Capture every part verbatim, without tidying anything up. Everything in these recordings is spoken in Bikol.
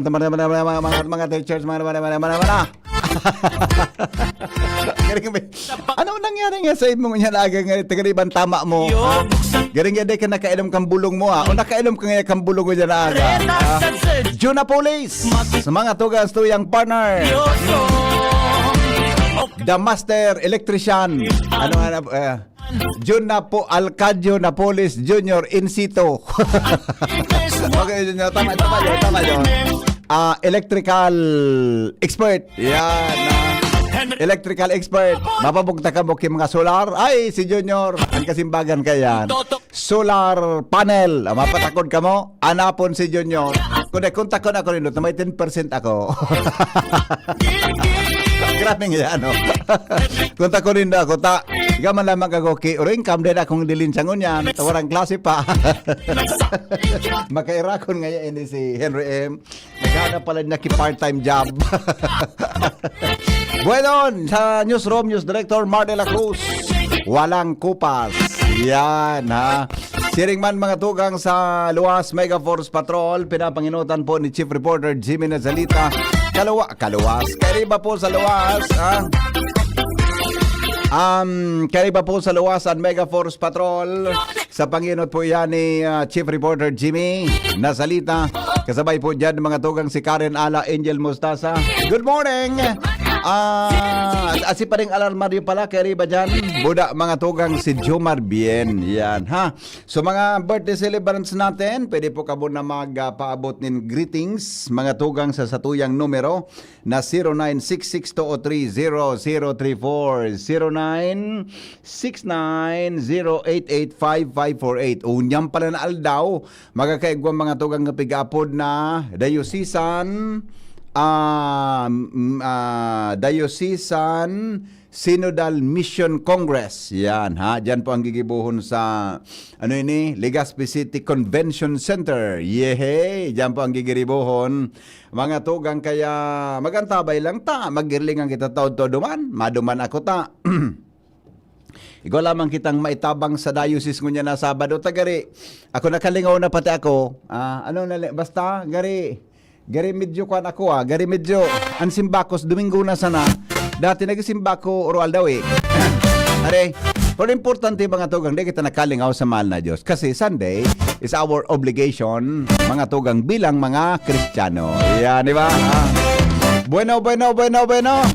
mga, mga, mga, mga, mga, mga teachers, mga, mga, mga, mga, mga. Galing ba? Ano nangyari nga sa imo nga na aga nga, taga ibang tama mo, ha? Galing nga, di ka nakainom kang bulong mo, ha? O nakainom ka nga kang bulong mo dyan na aga, ha? Juna Police, sa mga tugas tuyang partner. The Master Electrician. Ano nga na, eh, Jun Napo-, Alcadio Napoles Junior in situ. Okay, Junior, tama, tama yun, tama yun. Ah, electrical expert. Yan, ah. Electrical expert. Mapabugta ka mo ki mga solar. Ay, si Junior, ang kasimbagan ka yan. Solar panel. Ah, mapatakod ka mo, anapon si Junior. Kung kontakon ako nindot, na may ten percent ako. Grabe nga yan, no? Kontakon nindo ako, ta. Ikaw man lamang ako, ki, oro income din akong dilin sa ngunyan. Tawarang klase pa. Makairakon nga yan ni si Henry M. Naghanap pala niya ki part-time job. Bueno, sa newsroom, News Director Mar de la Cruz, walang kupas. Yan, ha? Siring man mga tugang sa Luwas Mega Force Patrol, pinapanginutan po ni Chief Reporter Jimmy Nazalita. Kaluwa, kaluwas. Kariba po sa Luwas, ha? Um, kariba po sa Luwas ang Mega Force Patrol. Sa panginot po yan ni, ah, Chief Reporter Jimmy Nazalita. Kasabay po dyan mga tugang si Karen Ala, Angel Mostasa. Good morning! Ah, at si Paring Alarmario pala, kariba dyan. Buda mga tugang si Jomar Bien. Yan, ha? So, mga birthday celebrants natin, pwede po kamo na magpaabot nin greetings, mga tugang sa satuyang numero na zero nine six six two o three zero zero three four, zero nine six nine zero eight eight five five four eight. Unyang pala na aldaw, magkakaigwang mga tugang na pig-apod na diocesan, ah, mm, ah, diocesan Synodal Mission Congress. Yan, ha? Diyan po ang gigibohon sa, ano ini, Legazpi City Convention Center. Yehey! Diyan po ang gigiribohon. Mga tugang, kaya magantabay lang ta. Magirlingan kita taod-taod duman. Maduman ako ta. Igwa lamang kitang maitabang sa diocese ngunyan na Sabado. Tagari, ako nakalingaw na pati ako. Ah, ano na li-, basta, gari, gari medyo kwan ako, ah. Gari medyo, ang simbakos, Domingo na sana. Dati nagsimbako, oro aldaw eh. Are, pero importante mga tugang, di kita nakalingaw sa mahal na Diyos. Kasi Sunday is our obligation, mga tugang, bilang mga Kristiyano. Yan, di ba? Ah. Bueno, bueno, bueno, bueno.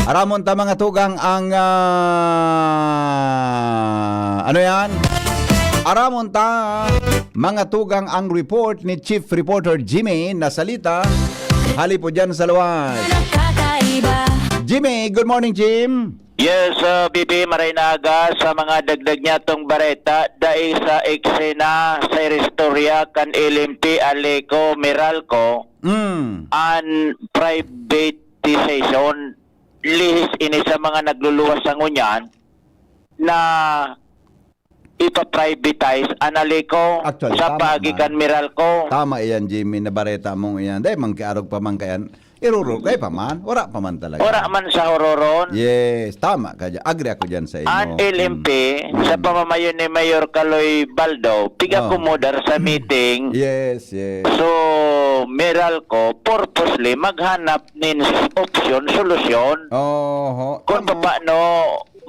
Aramon ta mga tugang ang, ah, ano yan? Aramon ta mga tugang ang report ni Chief Reporter Jimmy Nasalita. Hali po dyan sa luwas. Jimmy, good morning, Jim. Yes, uh, B B, maray na aga sa mga dagdag niya tong bareta, dai sa eksena sa istorya kan L M P, Aleco, Meralco, Mm. an privatization, lihis ini sa mga nagluluwas sa ngunyan na ipa-privatize an Aleco Actually, sa tama paagi man. kan Meralco. Tama iyan, Jimmy, na bareta mong iyan. Dahil mangkiarog pa man kayan, irurog, ay pa man, wala pa man talaga. Wala man sa huroron. Yes, tama ka dyan. Agree ako dyan sa imo. An L M P, Mm. sa Mm. pamamayo ni Mayor Kaloy Baldo, Oh. pigakomodar sa Mm. meeting. Yes, yes. So, Meralco, purposely, maghanap nin opsyon, solusyon. Oho. Kung Tama. paano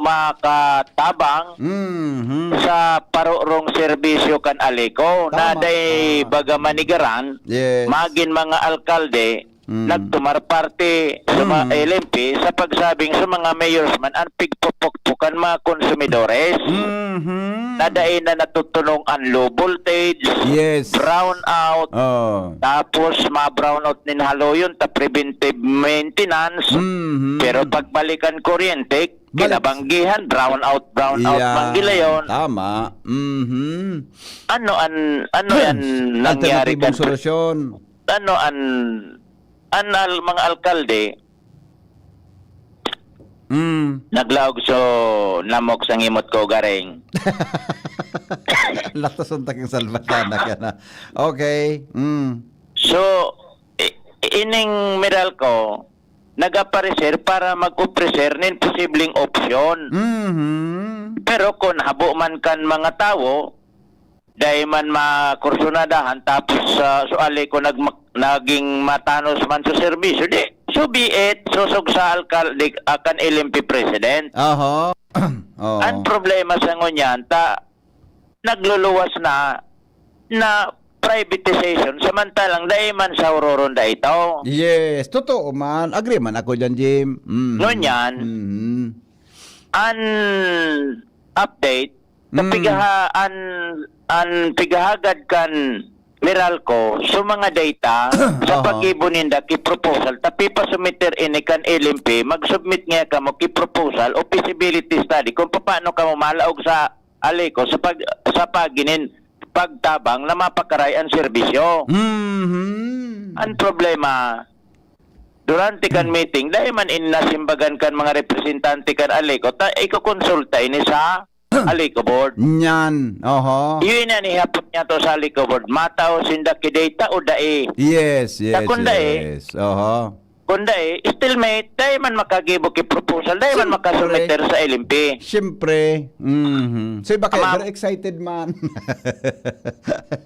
makatabang Mhm. sa parurong serbisyo kan Aleco. Tama. Naday Ah. baga manigaran, Yes. magin mga alkalde, Mm. nagtumar parte sa mga Mm. L M P sa pagsabing sa mga mayors man ang pigpupukpok kan mga konsumidores. Mhm. Nadai na natutunong ang low voltage, Yes. brown out, Oh. tapos ma-brown out nin haloyon ta preventive maintenance. Mhm. Pero pagbalikan kuryente, Balik. kinabanggihan, brown out, brown out, Yan. manggilayon. Tama. Mhm. Ano an-, ano yan nangyari Alternatibong kan pre-, solusyon. ano an-, an al-, mga alkalde, Mm. Naglaog so namok sa ngimot ko garing. Latason ta king salbatana ka na. Okay. Mm. So, i- ining Meralco, nag-aparecer para mag-ofrecer nin posibleng opsyon. Mhm. Pero kung habo man kan mga tawo, dai man makursunadahan, tapos, ah, so Aleco nagmak-, naging matanos man sa serbisyo, di, so be it, susog sa alkalde, ah, kan L M P president. Aha. Oo. Ang problema sa ngunyan, ta, nagluluwas na, na privatization, samantalang dai man sa uroron da ito. Yes, totoo man. Agree man ako dyan, Jim. Mhm. Ngunyan, Mhm. an update, sa Mm. pigaha-, an, an pigahagad kan Meralco, so mga data, sa Aha. paggibo ninda ki proposal, tapi pasumiter ini kan L M P, mag-submit nga kamo ki proposal o feasibility study kung paano kamo malaog sa Aleco sa pag-, sa paginin pagtabang na mapakaray ang serbisyo. Mhm. Ang problema, durante kan meeting, dai man ini nasimbagan kan mga representante kan Aleco, ta ikokonsulta ini sa Aleco Board. Nyan, oho. Yun na nihapot niya to sa Aleco Board. Matao sinda ki data o dai? Yes, yes, Ta kung dai, yes. Oho. Kung dai, stalemate, dai man makagibo ki proposal, dai man Siyempre. makasumiter sa L M P. Siyempre. Mhm. So, iba kaya, Ama- very excited man.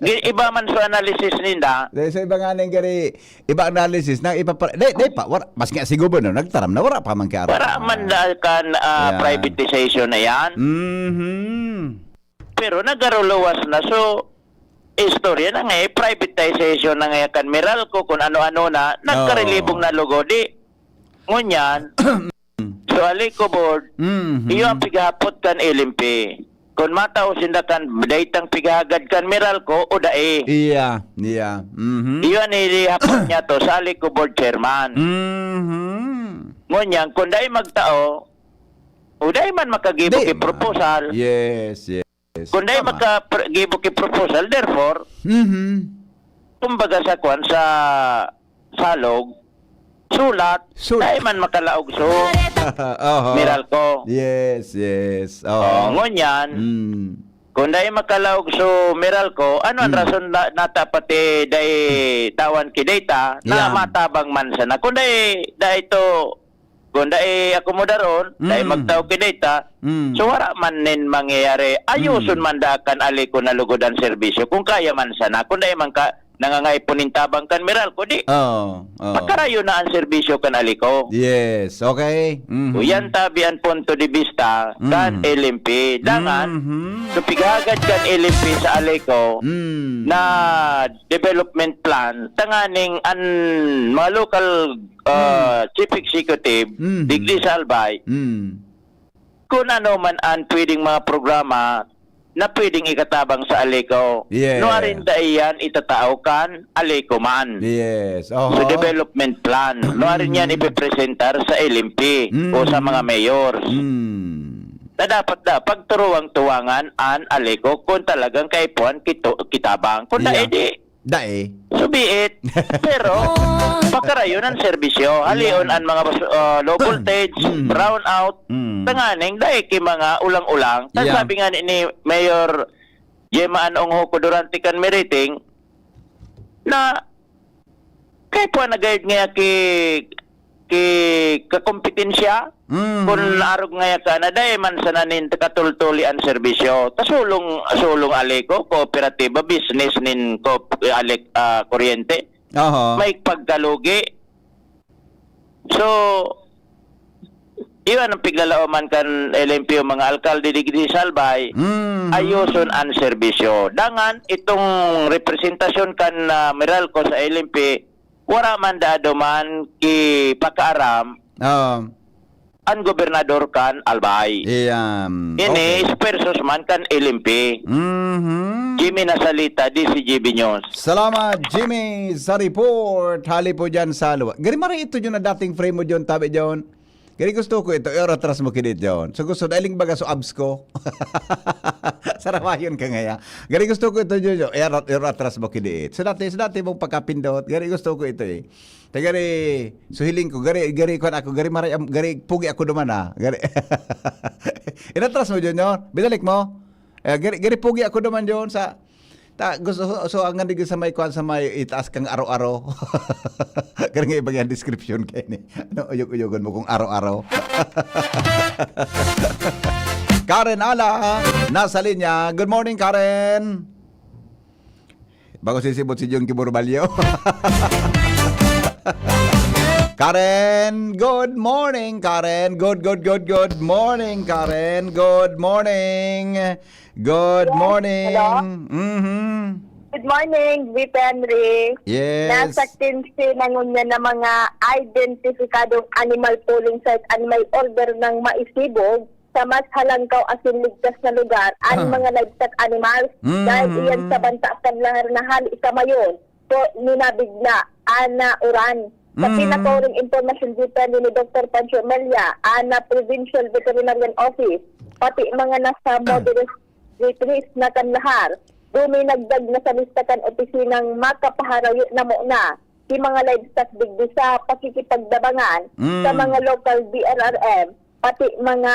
Gi-, iba man so analysis ninda. Dahil sa iba nga ning gari, iba analysis na ipapara-, di, di pa, wala, mas nga si Gobernador, nagtaram na, wala pa man kaya. Wala man da kan, ah, Yeah. privatization na yan. Mhm. Pero nagaruluwas na. So, istorya na nga, eh, privatization na nga kan Meralco, kung ano-ano na, nagkarilibong Oo. na lugod, di. Ngunyan, so, Aleco Board, Mhm. iyo ang pigahapot kan L M P. Kung matao sinda kan, daytang pigahagad kan Meralco o dai. Iya, iya. Mhm. Iyo ang ihapot niya to sa Aleco Board Chairman. Mhm. Ngunyan, kung dai magtao, o dai man makagibo Di ki man. proposal. Yes, yes. Kung dai Tama. magka-, pr-, gibo ki proposal, therefore, Mhm. kumbaga sa kwan, sa salog, sulat, Sulat. dai man makalaog so Oho. Meralco. Yes, yes. Oho. Oh, ngunyan, Mm. kung dai makalaog so Meralco, ano ang Mm. rason na, nata pati dai tawan ki data na Yeah. matabang man sana? Kung dai, dai to, kung dai akomodaron, dai Mm. magtao ki data, Mm. so wala man nin mangyayari. Ayoson Mm. man da kan Aleco na lugod ang serbisyo, kung kaya man sana. Kung dai man ka, nangangaipo nin tabang kan Meralco, di, Oo, oo. makarayo na ang serbisyo kan Aleco. Yes, okay. Mhm. Uyan tabi ang punto de vista kan Mhm. L M P. Dangan, Mhm. so pighagad kan L M P sa Aleco Mm. na development plan, tanganing an mga local, ah, Mm. chief executive, Mhm. digdi sa Albay, Mm. kung ano man ang pwedeng mga programa na pwedeng ikatabang sa Aleco. Yes. Nuarin dai yan itatao kan Aleco man. Yes. Oho. So, development plan. Nuarin yan Mm. ipipresentar sa L M P o sa Mm. mga mayors. Mm. Na dapat da, pagturuwang-tuwangan an Aleco kung talagang kaipuhan kito-, kitabang. Kung Yeah. dai, di, Dai. So be it. Pero, pakarayon ang serbisyo. Halion Yan. ang mga bas-, ah, low voltage, Mm. brownout, Mm. tanganing dai ki mga ulang-ulang. Ta Yeah. sabi nga ni, ni Mayor Gemma Ann Onghoco durante kan meeting na kaipuhan na gayud nga ki ki kakompetensya, Mm. kun arog ngaya ka na, dai man sana nin katultuli an serbisyo. Ta sulong, sulong Aleco, kooperatiba, business nin koop-, Alec-, ah, kuryente. Aha. May pagkalugi. So, iyan ang piglalaoman kan L M P o mga alkalde digdi sa Albay, Mm. ayoson ang serbisyo. Dangan, itong representasyon kan, ah, Meralco sa L M P, wara man dado man ki pakaaram Oo. an gobernador kan Albay. Iyan. Ini Okay. spokesperson man kan L M P. Mhm. Jimmy Nasalita, D C G B News. Salamat, Jimmy, sa report. Hali po dyan sa luwa. Gari mari ito yun na dating frame mo dyan, tabi dyan. Gari gusto ko ito, i-atras mo kini, John. So gusto, dahil baga so abs ko. Sarawayon ka ngaya. Gari gusto ko ito, Jojo, i-atras mo kini. So dati, so dati mong pagkapindot. Gari gusto ko ito eh. Tagari, so hiling ko, gari, gari ko ako, gari maray, am- gari pugi ako duman ah. Gari. Inatras mo, Junior. Binalik mo. Eh, gari, gari pugi ako duman, John, sa ta, gusto so, so ang nandito sa may kwan sa may itaas kang aro-aro. Kaya nga iba yung description kayo ni. Ano, uyog-uyogon mo kung aro-aro. Karen Ala, nasa linya. Good morning, Karen. Bago sisibot si John Kiburbalyo. Karen, good morning, Karen. Good, good, good, good morning, Karen. Good morning. Good Yes, morning. hello? Mm-hmm. Good morning, Vip Henry. Yes. Nasa quince na ngunyan na mga identifikadong animal polling site an may order ng maisibog sa mas halangkaw asin ligtas na lugar an Ah. mga livestock animals. Mm. Dahil iyan sa banta kan lahar na hali sa mayon, so, ninabig na ana uran. Sa Mm. pinakauring impormasyon, depende ni Doktor Pancho Melia, ana Provincial Veterinarian Office, pati mga nasa modulus vitris na kan lahar, duminagdag na sa lista kan opisinang makapaharayo na muna si mga livestock digdi sa pakikipagdabangan sa Mm. mga local D R R M, pati mga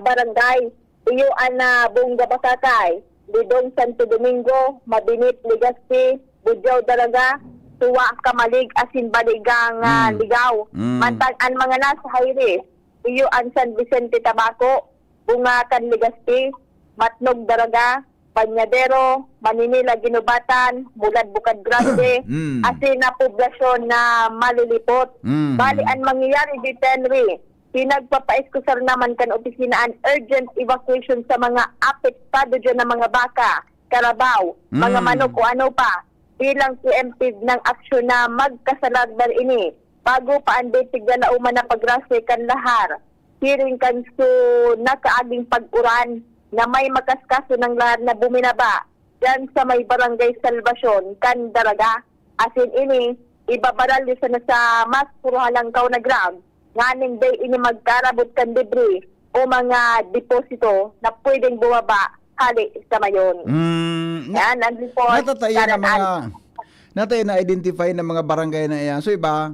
barangay. Iyo an, ah, Bunga Pasakay, Didon Santo Domingo, Mabinit, Legazpi, Budiao, Daraga, Suwa, Camalig, asin Baligang, ah, Mm. Ligao. Mm. Mantang an mga nasa high risk, iyo an San Vicente, Tabaco, Bunga kan Legazpi, Matnog, Daraga, Bañadero, Maninila, Guinobatan, Mulad, Bukad Grande, Mm. asin na poblasyon na malilipot. Mm. Bali, an mangyayari, Vip Henry, pinagpapaeskusar naman kan opisina an urgent evacuation sa mga apektado diyan na mga baka, karabaw, mga Mm. manok o ano pa, bilang preemptive ng aksyon na magkasalarbar ini, bago pa an depigdalaoman na pagrase kan lahar, siring kan su nakaaging pag-uran na may makaskaso ng lahar na buminaba diyan sa may Barangay Salvacion kan Daraga. Asin ini, ibabaralyo sana sa mas puro halangkaw na ground, nganing dai ini magkarabot kan debris o mga deposito na pwedeng bumaba hali sa mayon. Mm, na- Yan ang report, natatayan Karen na mga, Ann. Natay na-identify na mga barangay na iyan. So, iba?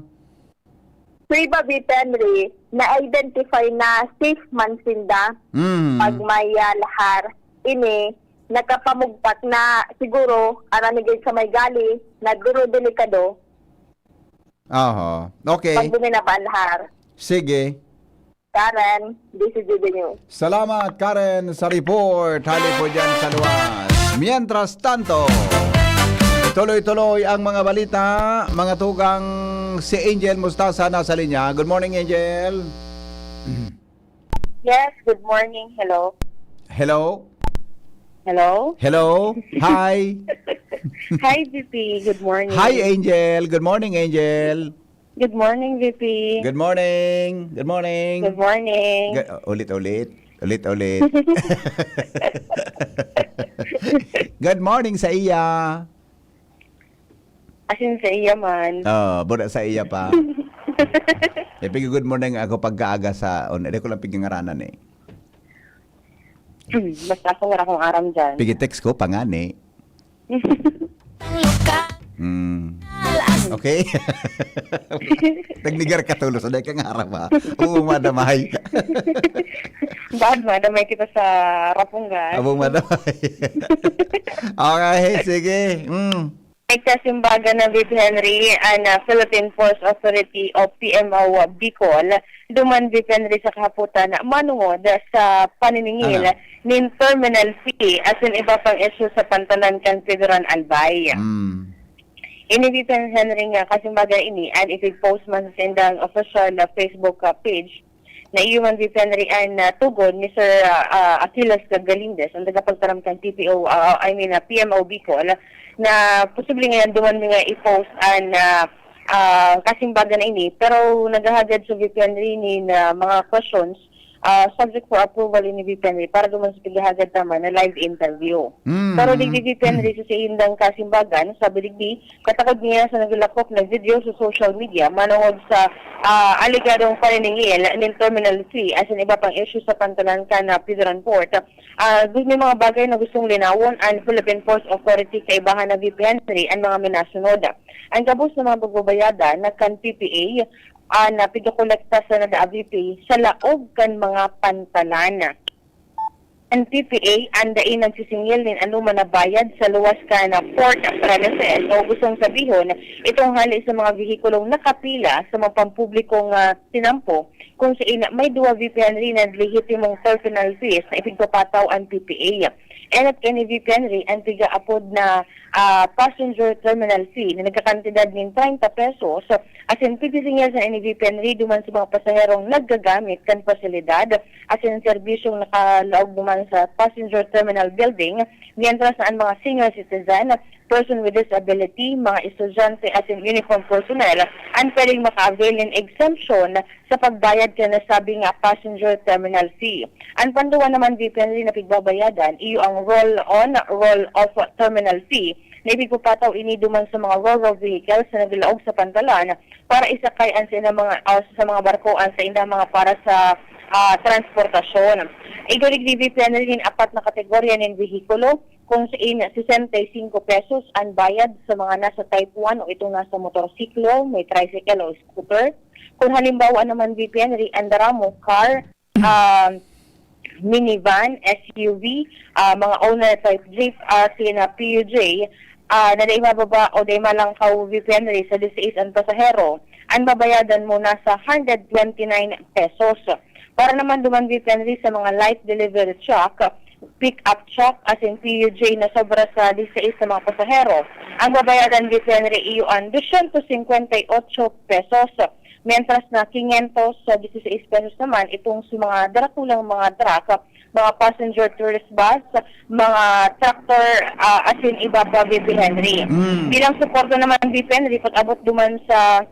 So, iba, Vip Henry, na-identify na safe man sinda Mm. pag may, ah, lahar. Ini, nakapamugpak na siguro, aramigay sa may gali, na duro delikado Aha. Okay. pag buminaba ang lahar. Sige. Karen, D C G B News. Salamat, Karen, sa report. Hali po dyan sa luwas. Mientras tanto, tuloy-tuloy ang mga balita. Mga tugang, si Angel Mustasa nasa linya. Good morning, Angel. Yes, good morning. Hello. Hello? Hello. Hello? Hi. Hi, V P. Good morning. Hi, Angel. Good morning, Angel. Good morning, V P. Good morning. Good morning. Good morning. Ga- ulit-ulit. Ulit-ulit. Good morning sa iya. As in, sa iya man. Oh, bura sa iya pa. Eh, pigi good morning ako pagkaaga sa on. Hindi ko lang pigingaranan eh. Basta ako, wala akong aram dyan. Pigi text ko, pangani. Mm. Okay? Nagnigar ka tulos, aday kang harap ha. Oo, madamay. Bad, madamay kita sa Rapungan. Abong madamay. Okay, sige. Mm. Ay, kasimbaga na, Viv Henry, an, ah, Philippine Ports Authority o P M O Bicol, duman, Viv Henry, sa kahapotan, manungod sa paniningil Ano? nin terminal fee asin iba pang isyu sa pantanan kan Pedro Albay. Mm. Ini, Viv Henry, nga kasimbaga ini, an ipig-post man sa sindang official na Facebook, ah, page, na iyo man, Viv Henry, an, ah, tugon ni Sir, ah, ah, Achilles Galindez, ang tagapagtaram kan T P O, ah, I mean, ah, P M O Bicol, na posible ngayon duman mi nga i-post an, ah, ah, kasimbaga na ini. Pero naghahagad sa, Viv Henry, nin, ah, mga questions ah, subject for approval ini V P Henry para duman sa pighahagad ta man na live interview. Mm. Pero digdi V P Henry sa saindang kasimbagan, sabi digdi, katakod niya sa naglakop na video sa social media manongod sa, ah, alegadong paniningil nin terminal fee asin iba pang isyu sa pantalan kan Pideran Port. Ah, may mga bagay na gustong linawon an Philippine Ports Authority kaibahan na V P Henry an mga minasunod. An gabos na mga pagbabayada na kan P P A, ah, na pigakolekta sa N A D A V P sa laog kan mga pantalan. An P P A an dai nagsisingil nin anoman na bayad sa luwas kan port premises, o gustong sabihon, itong hali sa mga vehikulong nakapila sa mga pampublikong, ah, tinampo, kung sain may duwa V P Henry na lehitimong terminal fees na ipigpapataw an P P A. Enot kay ni V P Henry an pigaapod na, ah, passenger terminal fee na nagkakantidad nin treinta pesos, asin pigdisingil sa ini V P Henry duman sa mga pasaherong naggagamit kan pasilidad asin serbisyong nakalaog duman sa passenger terminal building, mientras na an mga senior citizen, person with disability, mga estudyante asin uniform personnel an pwedeng maka-avail nin exemption sa pagbayad kan nasabi nga passenger terminal fee. An panduwa naman, V P Henry, na pigbabayadan iyo ang roll-on, roll-off terminal fee na ipigpapataw ini duman sa mga ro-ro vehicles na naglaog sa pantalan para isakay an sa ilang mga, ah, sa mga barko an sa ilang mga para sa, ah, transportasyon. Igwa digdi, V P Henry, nin apat na kategorya nin vehikulo, kung sain sesenta y cinco pesos an bayad sa mga nasa Type one o itong nasa motorsiklo, may tricycle o scooter. Kung halimbawa naman, V P Henry, an daramo, car, ah, minivan, S U V, ah, mga owner type jeep, asin na P U J, ah, na dai mababa o dai malangkaw, V P Henry, sa disais an pasahero, an babayadan mo nasa hundred twenty-nine pesos. Para naman duman, V P Henry, sa mga light delivery truck, pick-up truck, asin P U J na sobra sa disais na mga pasahero, ang babayadan, V P Henry, iyo an doscientos cincuenta y ocho pesos. Mientras na quinientos dieciséis pesos naman itong sa mga darakulang mga truck, mga passenger tourist bus, mga tractor, ah, asin iba pa, V P Henry. Mm. Bilang suporta naman, V P Henry, pag-abot duman sa,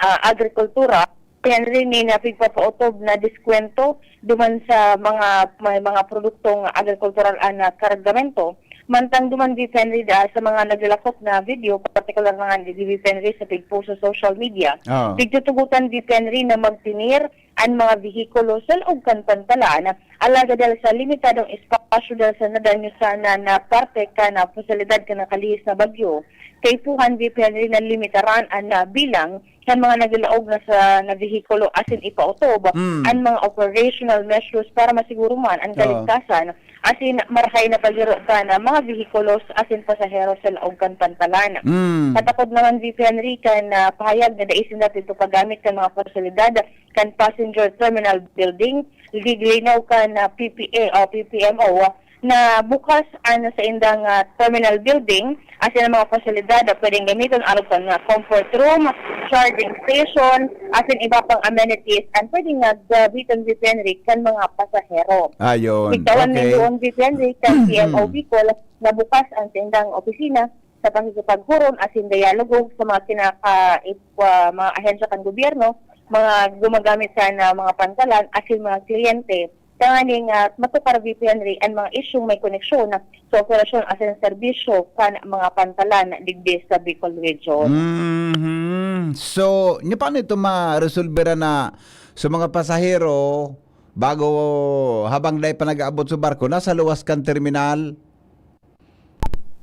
ah, agrikultura, V P Henry, nin pigpapautob na diskwento duman sa mga, may mga produktong agrikultural an kargamento. Mantang duman, V P Henry, da, sa mga naglalakop na video, partikular na nga ni V P Henry sa pigpost sa social media, Oo. pigtutugotan, V P Henry, na magtinir an mga vehikulo sa laog kan pantalan, alagad dahil sa limitadong espasyo dahil sa nadanyo sana na parte kan pasilidad kan nakalihis na bagyo, kaipuhan, V P Henry, na limitaran an, ah, bilang kan mga naglalaog na sa, na vehikulo asin ipautob Mm. an mga operational measures para masiguro man an Oo. kaligtasan asin marahay na paghiro kan mga vehikulos asin pasahero sa laog kan pantalan. Mm. Katakod naman, V P Henry, kan, ah, pahayag na dai sinda pigpapagamit kan mga pasilidad kan passenger terminal building, giglinaw kan, ah, P P A o P P M O na bukas an saindang, ah, terminal building asin ang mga pasilidad na pwedeng gamiton arog kan mga comfort room, charging station, asin iba pang amenities an pwedeng nga gamiton, V P Henry, kan mga pasahero. Ayon. Igtawan Okay. nindoon, V P Henry, kan P M O Bicol na bukas an saindang opisina sa pakikipaghuron asin dialogo sa mga kinaka-, ip-, ah, mga ahensya kan gobyerno, mga gumagamit sa na mga pantalan asin mga kliyente. Tanganing, ah, matukar, V P Henry, an mga isyung may koneksyon sa operasyon asin serbisyo kan mga pantalan digdi sa Bicol Region. Mhm. So, nya paano ito maresolbera na sa mga pasahero bago, habang dai pa nag-aabot sa barko, nasa luwas kan terminal?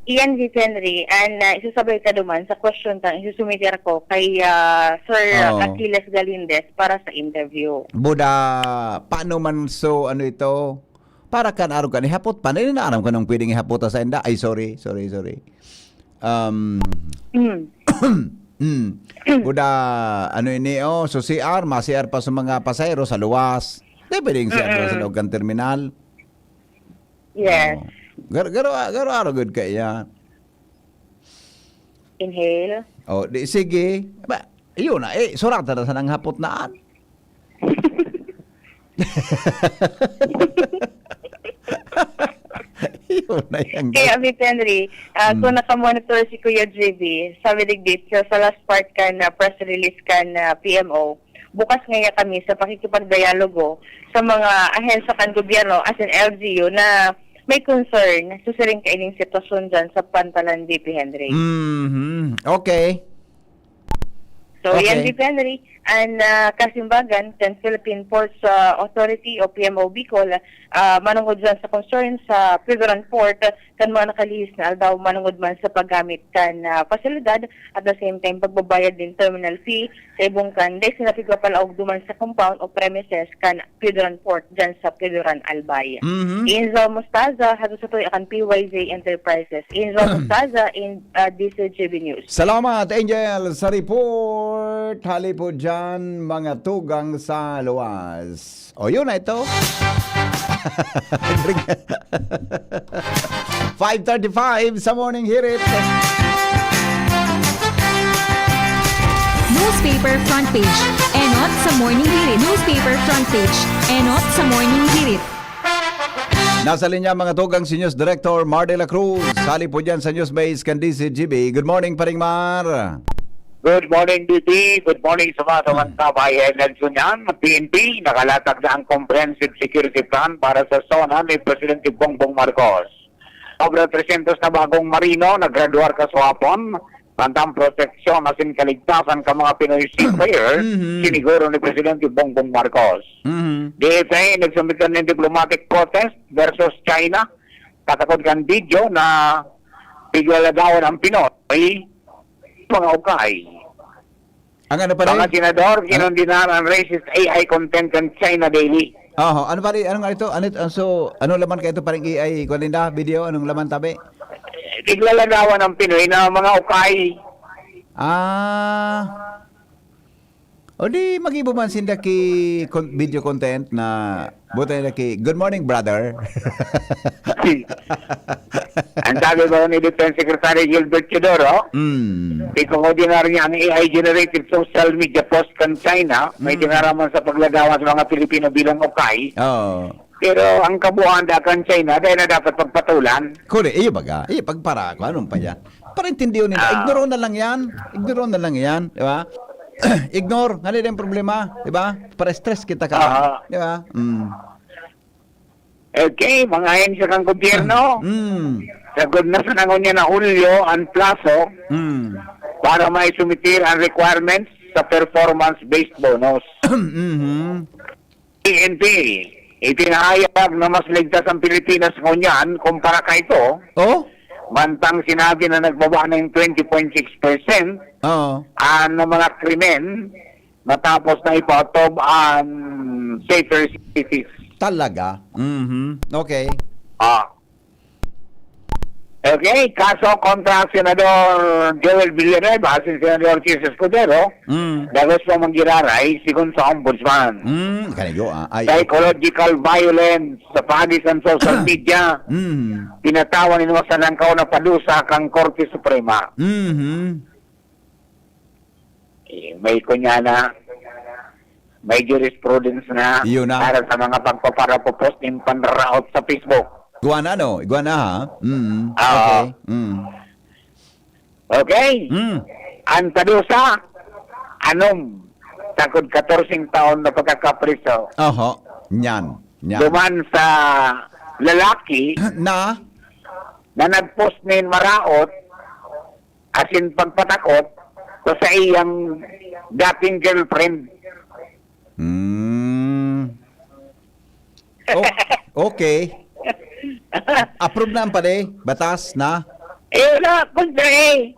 Iyan, V P Henry, an, ah, isasabay ta duman sa question kang isusumiter ko kay, ah, Sir Oo. Achilles Galindez para sa interview. Buda, paano man so, ano ito? Para kan arog kan ihapot pa. Nai na aram kanong pwedeng ihapot sa inda. Ay, sorry, sorry, sorry. Um, Mm. mm. Buda, ano ini, oh, so C R, ma-C R pa sa mga pasahero sa luwas. Di pwedeng C R sa Mm-mm. loob kan terminal. Yes. Oh. Gar-, garo, garo, arog gud kaya. Inhale. Oh, di, sige. Ba, yun na, eh, surata na sa nang hapot na an. Yun na yan. Kaya, V P Henry, ah, Hmm. kung nakamonitor si Kuya J B, sabi digdi, sa, sa last part kan, ah, press release kan, ah, P M O, bukas ngaya kami sa pakikipagdialogo sa mga ahensya kan gobyerno, as in L G U, na may concern sa siring kaining sitwasyon dyan sa Pantalan, D P Henry. Mhm. Okay. So, Okay. yan, D P Henry, an, ah, kasimbagan kan Philippine Ports, ah, Authority o P M O Bicol, ah, manungod dyan sa concern sa Pioduran Port, kan mga nakalihis na aldaw manungod man sa paggamit kan, ah, pasilidad, at the same time pagbabayad nin terminal fee sa ibong kan dai sinda pigpapalaog duman sa compound o premises kan Pioduran Port dyan sa Pioduran, Albay. Mhm. Enzo Mostaza, hado sa tuya kan P Y Z Enterprises. Enzo Mostaza in, ah, D C G B News. Salamat, Angel, sa report. Hali po dyan, mga tugang sa luwas. O, yun na ito. Five thirty-five sa Morning Hirit. Newspaper front page. Enot sa Morning Hirit. Newspaper front page. Enot sa Morning Hirit. Nasa linya, mga tugang, si News Director Mar de la Cruz. Hali po dyan sa News Base kan D C G B. Good morning, Paring Mar. Good morning, D P. Good morning sa mga tumangkap. Ay, Nelson yan. P N P, nakalatag na ang Comprehensive Security Plan para sa SONA ni Presidente Bongbong Marcos. Obra trescientos na bagong marino naggraduar kasuhapon. Mantang proteksyon asin kaligtasan kan mga Pinoy seafarer, Mhm. siniguro ni Presidente Bongbong Marcos. Mhm. D F A nagsumit kan diplomatic protest versus China. Katakod kan video na piglalagawan ang Pinoy, mga ukay. Ang ano pa rin? Mga senador, kinondenar ang racist A I content kan China Daily. Oho, ano pa rin? Ano nga ito? Ano, ito? So, ano laman ka ito? Parang A I, kung ninda, video, anong laman tabi? Piglalagawan ang Pinoy na mga ukay. Ah. O di, mag-ibo man sinda ki con- video content na buta nila ki, "Good morning, brother." Ang sabi ba ni Defense Secretary Gilbert Teodoro, Mm. iko-ordinar niya ang A I-generated social media post kan China, may Mm. tinaraman sa paglagawan sa mga Pilipino bilang ukay. Oh. Pero ang kabuuan da kan China, dahil na dapat pagpatulan. Kore, iyo baga. Iyo pagpara ko, anong pa yan? Para intindiyon nila. Ah. Ignore na lang yan. Ignore na lang yan. Di ba? Ignore. Ano yung problema? Di ba? Para stress kita ka. Ah. Di ba? Mm. Okay, mga ahensya kan gobyerno, Mm. sagod na sa nangon niya na Hulyo ang plaso Mm. para maisumitir ang requirements sa performance-based bonus. Mhm. P N P, ipinahayag na mas ligtas ang Pilipinas ngunyan kumpara kaito, Oh? mantang sinabi na nagbaba na yung twenty point six percent Oo. ang mga krimen matapos na ipaotob ang safer cities. Talaga? Mhm. Okay. Ah. Okay, kaso kontra Senador Joel Villanueva, si Senador Ortiz Escudero, Mm. dagos pa manggiraray, sigon sa ombudsman. Mm. Kanigo, ah. Ay, Psychological violence sa paagi sa social media, Mm. pinatawan ni Masalangkaw na padusa kang Korte Suprema. Mhm. Eh, may kunya na, may jurisprudence na Yun na. para sa mga pagpaparapopos ng panraot sa Facebook. Iguana, no? Iguana, ha? Mm. Ah. Okay. Mm. Okay? Mm. Ang padusa, anom, sagkod katorse taon na pagkakapriso. Oho. Nyan. Nyan. Duman sa lalaki Na? na nag-post nin maraot, asin pagpatakot, sa saiyang dating girlfriend. Mm. Oh, okay. Approve na ang pade, batas na. Eh, wala, kontra eh.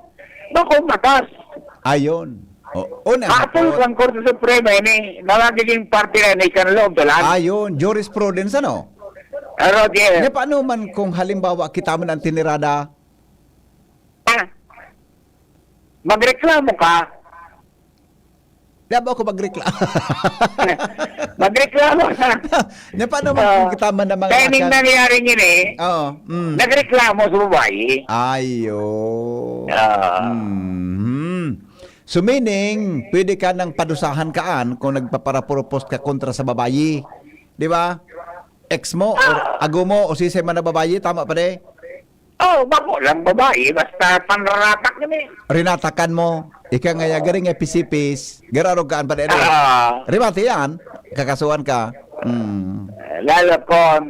Bako matas. Ayun. O, una. Apple kang Korte Suprema ini, na magiging parte na ni kan loob dalan. Ayun, jurisprudence, ano? Ah, Roger, Nya, paano man kung halimbawa kita man ang tinirada? ah, magreklamo ka. Di ba ako magreklamo? Magreklamo ka. Nya, paano man Ah, kung kita man ang mga timing akan- nangyari yun eh. Oo. Mm. Nagreklamo sa babae. Ayo. Ah. Mhm. So meaning, pwede ka nang padusahan kaan kung nagpaparapropose ka kontra sa babayi. Di ba? Ex mo, or ago mo, o sisay man na babayi, tama pa di? Oh, bako lang babae, basta panraratak yun eh. Rinatakan mo. Ika nga ya, garing nga pisipis. Gararog ka, an pa dai. Ah. Rimate yan. Kakasuhan ka. Mm. Eh, lalo kon,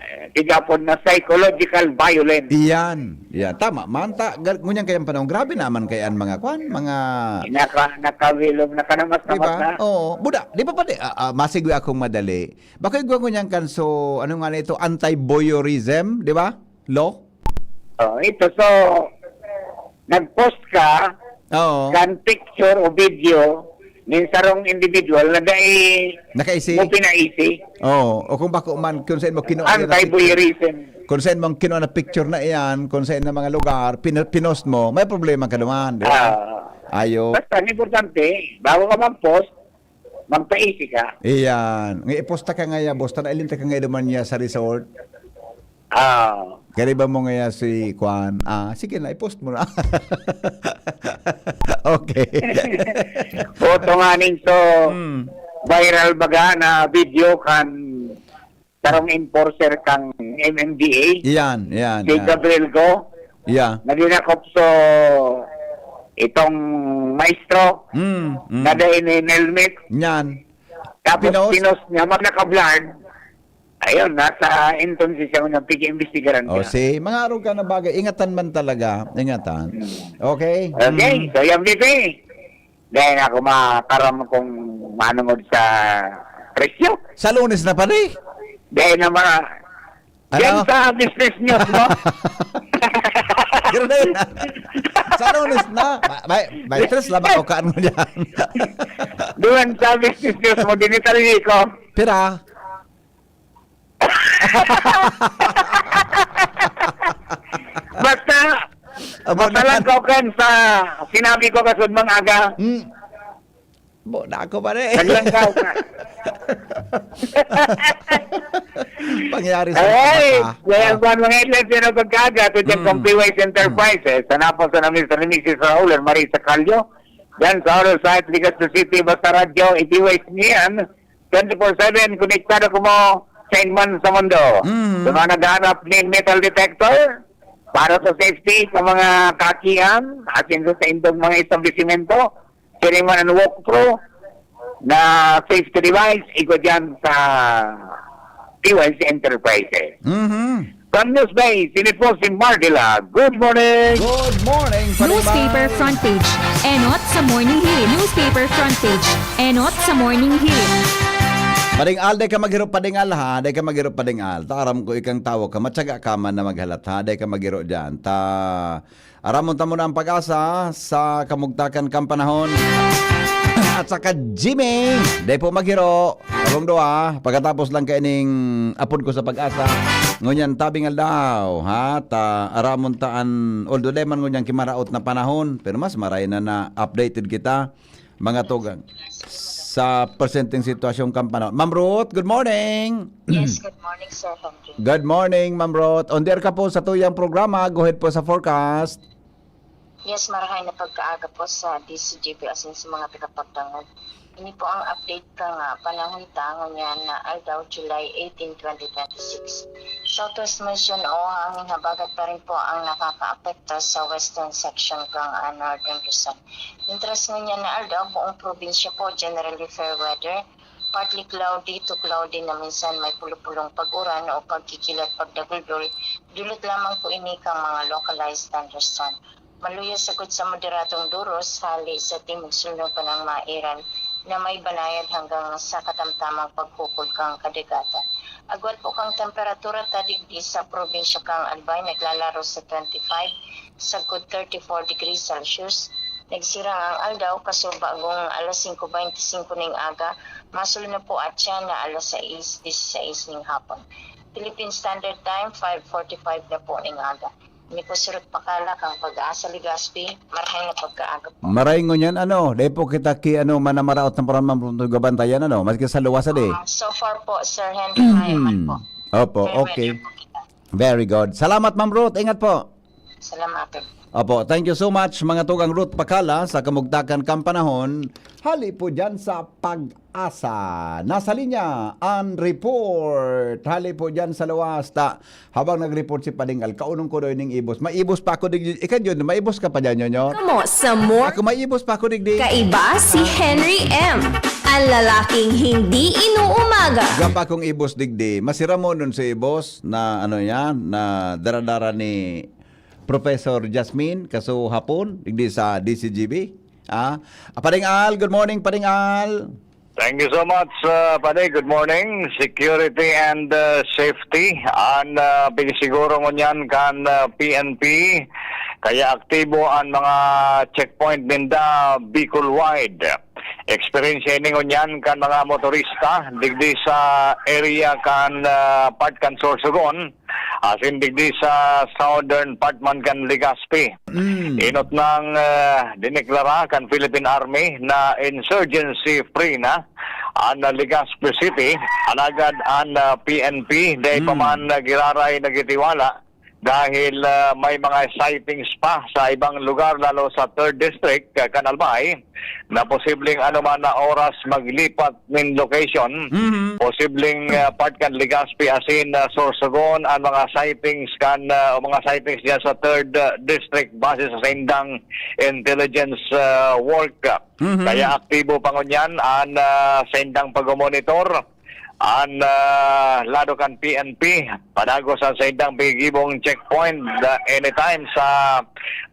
eh, tigapon na psychological violence. Iyan. Iyan. Tama man. Ta, gar-, ngunyan kayang panahon. Grabe naman kaya ang mga kwan, mga Naka-, nakawilom na ka na mas Diba? namat na. Oo. Buda, di ba pati, ah, ah, masigwi akong madali. Bako igwa ngunyan kan so, ano nga na ito, anti-voyeurism, di ba? Law? Oh, ito. So, nag-post ka Oo. kan picture o video nin sarong individual na dai Nakaisi? mo pinaisi. Oo. O kung bako man, kung saan mo kinuha na Anti-voyeurism. Kung saan mo kinuha na picture na iyan, kung saan na mga lugar, pin-, pinost mo, may problema ka naman, di ba? Ah. Ayo. Basta, ang importante, bago ka mag-post, magpaisi ka. Iyan. Nga iposta ka nga ya, boss, ta nailin ta ka nga duman niya sa resort. Ah. Kariba mo nga ya si Kwan. Ah, sige na, ipost mo na. Okay. Boto nga ning so, Hmm. viral baga na video kan sarong enforcer kang M M D A. Iyan, iyan, Si iyan. Gabriel Go. Yeah. Naghinakop so itong maestro Mm, mm. na dai nin helmet. Yan. Tapos Pinost? pinost niya, mga naka-blurred. Ayun, nasa entonces siya ngunyan, pig-iimbestigaran Oh, ka. si, mga arog ka na bagay. Ingatan man talaga. Ingatan. Hmm. Okay? Okay, Mm. so yan, V P. Dai na ako makaram kung manungod sa presyo. Sa Lunes na pa, di? Dai na ma-, Ano? Yan sa business news mo. Pero na yun. Sa Lunes na. Ma-, may, may stress lang ako, kaan mo dyan. Doon sa business news mo, dinitalye ko. Pira? Basta, Abo na basta lang yan. Ko kan sa sinabi ko kasud mang aga. Hmm. Bo, na ako pa rin. Naglangkaw ka. Pangyari sa Ay, mata. kaya Ah. ang mga headlines yan ang pagkaaga to dyan Mm. kang P Y S Enterprises. Sa napos na Mister and Missus Raul and Marisa Calio. Yan sa Oro Site, Legazpi City, basta radyo, i-P Y S niyan. Twenty-four seven, konektado ko mo sa inman sa mundo. Mm. Sa mga naghahanap nin metal detector, para sa safety sa mga kakian, asin sa indong mga establisimento, siring man an walkthrough na safety device, igwa dyan sa P Y S Enterprises. Mhm. From News Base, ini po si Mardila. Good morning! Good morning, Panimal! Newspaper front page. Enot sa Morning Hirit. Newspaper front page. Enot sa Morning Hirit. Padingal, dai ka maghiro, padingal, ha? Dai ka maghiro, padingal. Ta aram ko, ikang tawo ka, matyaga ka man na maghalat, ha? Dai ka maghiro dyan. Ta, aramon ta muna ang pag-asa sa kamugtakan kang panahon. At saka, Jimmy, dai po maghiro. Karong duwa, pagkatapos lang kaining apod ko sa pag-asa. Ngunyan, tabing aldaw, ha? Ta, aramon ta an, although dai man ngunyan kimaraot na panahon, pero mas maray na na updated kita, mga tugang, sa presenteng sitwasyon kan panahon. Ma'am Ruth, good morning. Yes, good morning, Sir Henry. Good morning, Ma'am Ruth. On the air ka po sa tuyang programa. Go ahead po sa forecast. Yes, marahay na pagkaaga po sa D Z G P asin sa mga tagapagdangog. Ini po ang update kan, ah, panahon ta ngunyan na aldaw, July eighteen, twenty twenty-six. Southwest monsoon o hangin habagat pa rin po ang nakakaapekto sa western section kan, ah, northern Luzon. Mintras ngunyan na aldaw, buong probinsya po generally fair weather, partly cloudy to cloudy na minsan may pulo-pulong pag-uran o pagkikilat pagdaguldol, dulot lamang po ini kan mga localized thunderstorm. Maluya sagkod sa moderadong duros, hali sa timog-sulnong panang mairal na may banayad hanggang sa katamtamang pagkukol kan kadagatan. Agwat po kan temperatura ta digdi sa probinsya kan Albay, naglalaro sa twenty-five sagkod thirty-four degrees Celsius. Nagsirang ang aldaw, kasuba gong alas singko beinti singko ning aga, masul na po atyan na alas sais disisais ning hapon. Philippine Standard Time, five forty-five na po ning aga. Ini po si Ruth Pakala kan Pag-asa Legazpi, marahay na pagkaaga po. Maray ngunyan, ano, dai po kita ki, ano, manamaraot na parang mamruntog gabantayan, ano, maski sa luwas, adi. Ah, so far po, Sir Henry, mayo man po. Opo, Fair okay. weather po kita. Very good. Salamat, Ma'am Ruth. Ingat po. Salam, Apple. Opo, thank you so much, mga tugang Ruth Pakala, sa kamugtakan kang panahon. Hali po dyan sa Pag-asa. Nasa linya ang report. Hali po dyan sa luwas. Ta, habang nag-report si Pading Al, kaunong ko daw ning ibos. Maibos pa ako digdi. Ikaw, Jun, maibos ka pa dyan, Junior? Kamo sa more Ako, maibos pa ako digdi. Kaiba si Henry M, ang lalaking hindi inuumaga. Gapa kong ibos digdi. Masira mo nun sa ibos na ano yan, na daradara ni Professor Jasmine, kaso hapon, digdi sa D C G B. Ah, Pading Al, good morning, Pading Al. Thank you so much, uh, Padi. Good morning. Security and uh, safety. An uh, pinisiguro ngunyan kan uh, P N P, kaya aktibo an mga checkpoint ninda Bicol-wide. Eksperyensya ini ngunyan kan mga motorista digdi sa area kan uh, part kan Sorsogon, asin digdi sa southern part man kan Legazpi. Mm. Inot nang ah, dineklara kan Philippine Army na insurgency free na an ah, Legazpi City, alagad an ah, P N P dai pa Mm. man nagiraray nagitiwala dahil ah, may mga sightings pa sa ibang lugar, lalo sa third District, ah, kan Albay, na posibleng anuman na oras maglipat nin location. Mhm. Posibleng ah, part kan Legazpi asin ah, Sorsogon an mga sightings kan ah, o mga sightings diyan sa third ah, District base sa saindang intelligence ah, work. Mhm. Kaya aktibo pa ngunyan an ah, saindang pagmonitor an ah, lado kan P N P padagos an saindang pigibong checkpoint ah, anytime sa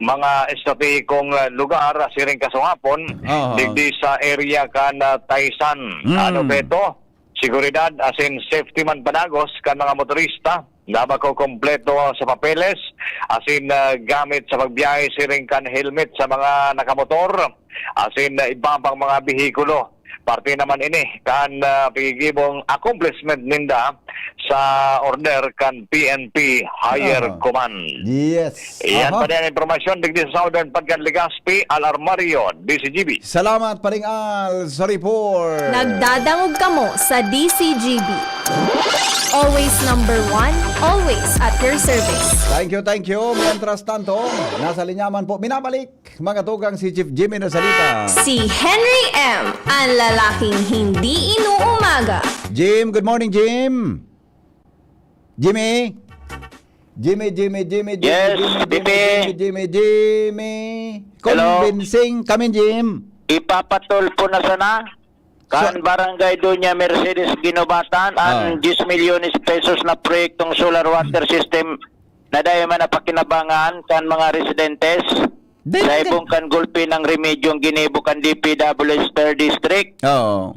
mga estratehikong ah, lugar siring kasong hapon Aha. digdi sa area kan ah, Taysan. Mm. Ano ba ito? Seguridad asin safety man padagos kan mga motorista na makokompleto sa papeles asin ah, gamit sa pagbiyahe siring kan helmet sa mga nakamotor asin ah, iba pang mga behikulo. Parte naman ini kan ah, pigigibong accomplishment ninda sa order kan P N P Higher Aha. Command. Yes. Iyan Aha. pa din ang impormasyon digdi sa Southern Padcan Legazpi, Al Armario, D C G B. Salamat, Paring Al, sa report. Nagdadangog kamo sa D C G B. Always number one, always at your service. Thank you, thank you. Mientras tanto, nasa linya man po, binabalik, mga tugang, si Chief Jimmy na salita. Si Henry M, ang lalaking hindi inuumaga. Jim, good morning, Jim. Jimmy? Jimmy, Jimmy, Jimmy, Jimmy, Yes, Jimmy, Jimmy, Bibi. Jimmy, Jimmy, Jimmy. Hello. Convincing kami, Jim. Ipapatulpo na sana kan So Barangay Doña Mercedes Ginobatan an Ah. diyes milyones pesos na proyektong solar water system na dai man napakinabangan kan mga residentes Dai sa man ibong kan gulpi ng remedyong ginibo kan D P W S third District. Oo.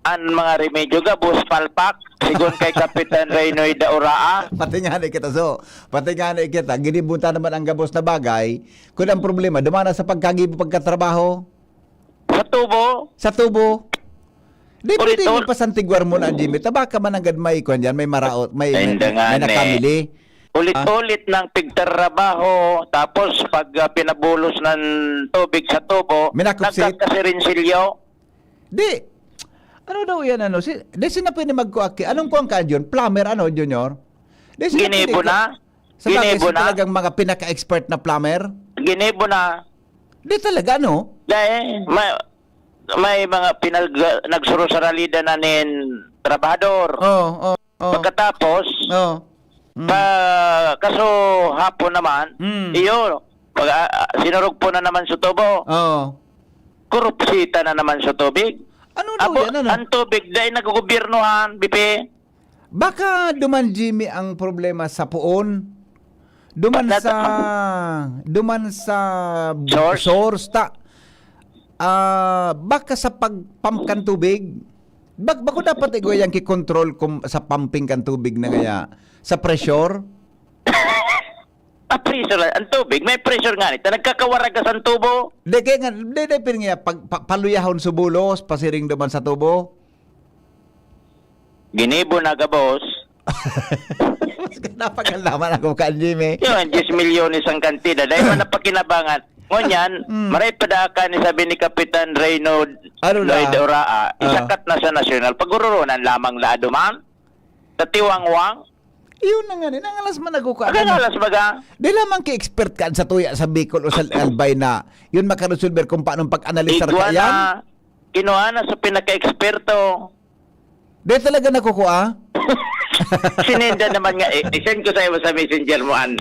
An mga remedyo gabos, palpak, sigon kay Kapitan Reynoy Dauraa. Pati nga ni kita, so, pati nga ni kita, ginibutan naman ang gabos na bagay. Kung ang problema, dumana sa pagkagibo, pagkatrabaho. Sa tubo. Sa tubo. Di pwede Ulit-ul- yung pasantiguar mo na, Jimmy. Tabaka man nanggad may kwan dyan, may maraot, may, may, Ay, hindi nga may ni. nakamili. Ulit-ulit ng pigtrabaho, tapos pag ah, pinabulos ng tubig sa tubo, Minakupsit. nagkakasirinsilyo. Di. Ano daw yan, ano? Si, di sina pwede magkuha ki-, anong kuha ka, Jun? Plumber, ano, Junior? Di sina Ginibo pwede na? sa bagay, Ginibo sa na? talagang mga pinaka-expert na plumber? Ginibo na. Di talaga, ano? Dahil may, may mga pinag-, nagsurusaralida na nin trabahador. Oo, oo, oo. Pagkatapos, Oo. Mm. pa, kaso hapon naman, Mm. iyo, pag, ah, ah, sinurog po na naman sa tubo. Oo. Korupsita na naman sa tubig. Ano daw Abo, yan, ano? ang tubig, dahil naggogobyernohan, bipi. Baka duman, Jimmy, ang problema sa puon. Duman Nat- sa, duman sa Source? source ta. Ah, baka sa pag-pump kan tubig. Bak-, bako dapat igwa yang ki-control kung sa pumping kan tubig na ngaya, sa pressure. Ah, pressure lang. Ang tubig, may pressure nga nito. Nagkakawaragas ang tubo. Di, kaya nga, di, di, pero nga, pag, pa-, paluyahon subulos, pasiring duman sa tubo. Ginibo na gabos. Napagalaman ako kan Jimmy. Yun, diyes milyones ang kantidad. Dahil man napakinabangan. Ngunyan, Mm. maray pa daa kan ni sabi ni Kapitan Reynold Ano na? Lloyd Oraa, Ah. isakat na sa nasyonal. Paguroronan lamang na duman. Sa tiwangwang. Iyon na nga, nangalas man ako ka. Nangalas baga? Di lamang ki-expert ka sa tuya sa Bicol o sa Albay na yun makaresolver kung paano pag-analisar Igwa ka yan? Na, kinuha na sa pinaka-eksperto. Di talaga nakukuha? Sinenda naman nga, eh, i-send ko sa'yo sa messenger mo an,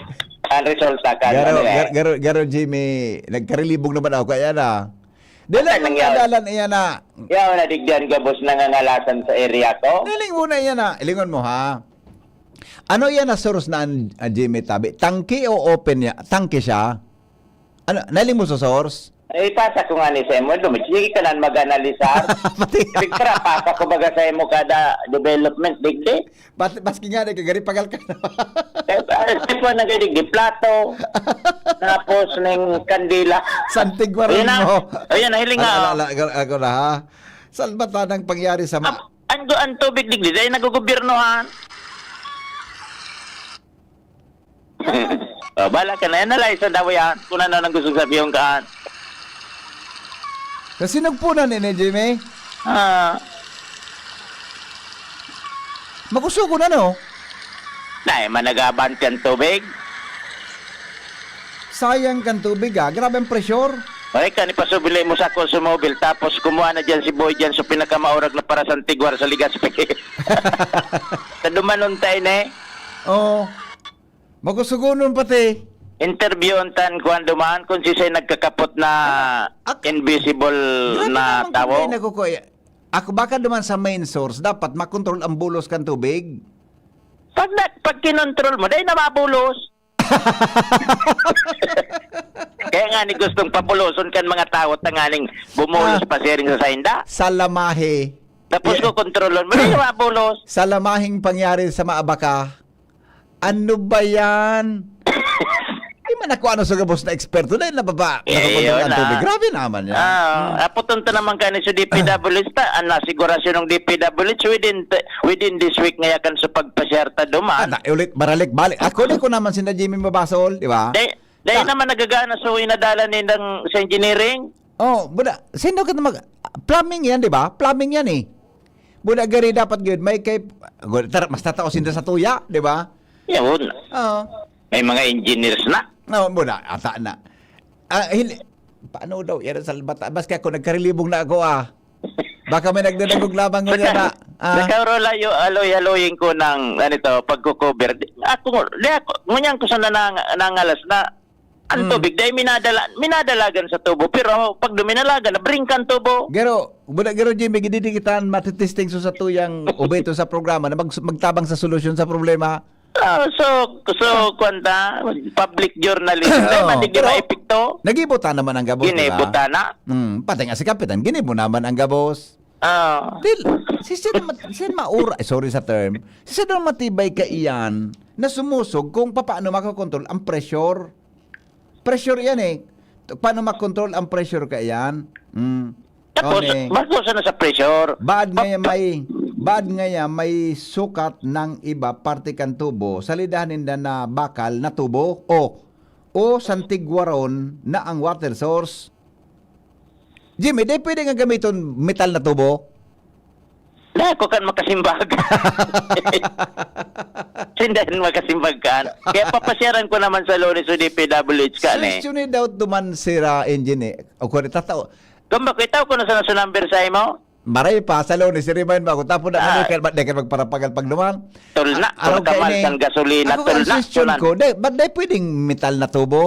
an resulta ka. Garo, ano, eh. Gar-, garo, garo, Jimmy, nagkarilibog naman ako kaya na. Di lang Ano nangyari? Nagdadalan iyan na. Yaw na digdihan gabos nangangalasan sa area ko. Naling mo na iyan na. Ilingon mo, ha? Ano iyan na source na an, an Jimmy Tabi? Tangke o open niya? Tangke siya? Ano, naling mo sa source? Eh, ipasa ko nga ni Samuel, sige ka na mag-analisar. Pati Pagkara, pasa ko baga sa imo kada development, digdi. Bas-, maski nga na, kagari pagal ka na. Eh, ah, tipo na gani, di plato. Tapos, ning kandila. Santig waran Ayun na. Mo. Ayun, nahiling nga, Ala, oh. Ala, ala, ako na, ha? Salbata nang pangyari sa ma- Ap-, ang, ang tubig digdi, dahil nagugobyernohan. Oh, bala ka na. Analyze ang dawa yan. Kung ano nang gusto sabihin kaan. Kasi nagpunan ni, ni Jimmy. Ah. Makusog ko na, no? Dahil managaban kang tubig. Sayang kang tubig, ah. Grabe ang pressure. Ay, kani pasubili mo sa ako sumobil. Tapos kumuha na dyan si Boy dyan sa pinakamaurag na para sa Antigua sa Legazpi. Sa dumanon tayo na eh. Oo. Makusugunon pati. Interview untan kuan duman kung sisay nagkakapot na Ak-, invisible grabe na naman tawo. Kung may nakukuha. Ako baka duman sa main source, dapat makontrol ang bulos kan tubig. Pag na, pag kinontrol mo, dahil na mabulos. Kaya nga ni gustong pabuloson kan mga tawo tanganing bumulos Ah. pa siring sa sainda. Sa lamahe. Tapos Yeah. ko kontrolon mo, dahil na mabulos. Sa lamahing pangyari sa Maabaka, Ano ba yan? Di man ako ano sa gabos na eksperto dahil nababa, Eh, nakukuha yun ang tubig. Ah. Grabe naman yan. Ah, Hmm. aputon ta naman kani sa D P W H ta, ang nasigurasyon ng D P W H within, within this week nga yakan sa pagpasyar ta duman. Ah, na, ulit, baralik-balik. Ako di ko naman sina Jimmy mabasol, di ba? Dahil, dahil Ta- naman nagagana sa inadalan nindang sa engineering. Oh, buda, sino ka mag-, plumbing yan, di ba? Plumbing yan eh. Buda gari dapat gyud, may kay, gu-, tar-, mas tatao sinda sa tuya, di ba? Yun. Oo. May mga engineers na. No, buda, ata na. Ah, hili-, paano daw, yan sa bata? Baski ako, nagkarilibog na ako, ah. Baka may nagdadagog lamang ngunyan na. Ah. Nagkaroon layo, aloy-aloyin ko ng, ano ito, pagkukover. Di, ako, di ako, ngunyan ko sa nanang-, nangalas na. Ang Mm. tubig, dahil minadala, minadalagan sa tubo. Pero pag duminalagan, nabringkan tubo. Garo, buda garo, Jimmy, gididi kita matitesting so sa tuyang ubeto sa programa na mag-, magtabang sa solusyon sa problema. Ah, so, so, kwan ta, public journalism. Oo, Dahil man, di pero maepekto. Nagibo ta naman ang gabos, di ba? Ginibo ta na. Hmm, pati nga si Kapitan, ginibo naman ang gabos. Ah. Dil, si Sir Mat-, Sir Maura, eh, sorry sa term, si Sir matibay ka iyan na sumusog kung papaano makakontrol ang pressure. Pressure yan eh. Paano makontrol ang pressure ka iyan? Mm. Tapos, One eh. Bago sana sa pressure. Baad ngaya Pag- may, baad ngaya may sukat ng iba parte kan tubo, salidahan ninda na bakal na tubo o, o santigwaron na ang water source. Jimmy, di pwede nga gamiton metal na tubo? Dahil ko kan makasimbag. Sindahan makasimbag kan. Kaya papasyaran ko naman sa Lunes o D P W H kan eh. Sesyon ni doubt duman sira engine eh. O kung tatao. Kung bakit tao ko na sa nasa number sa imo? Maray pa, sa Lunes, i-remind mo ako. Tapos na Ah. Kaya ba't di ka magparapagal pag duman? Tol na, Ah, araw tol ka mal, ini. Sang gasolina, Ako tol ang na, suggestion tulan. Ko, di, ba't di pwedeng metal na tubo?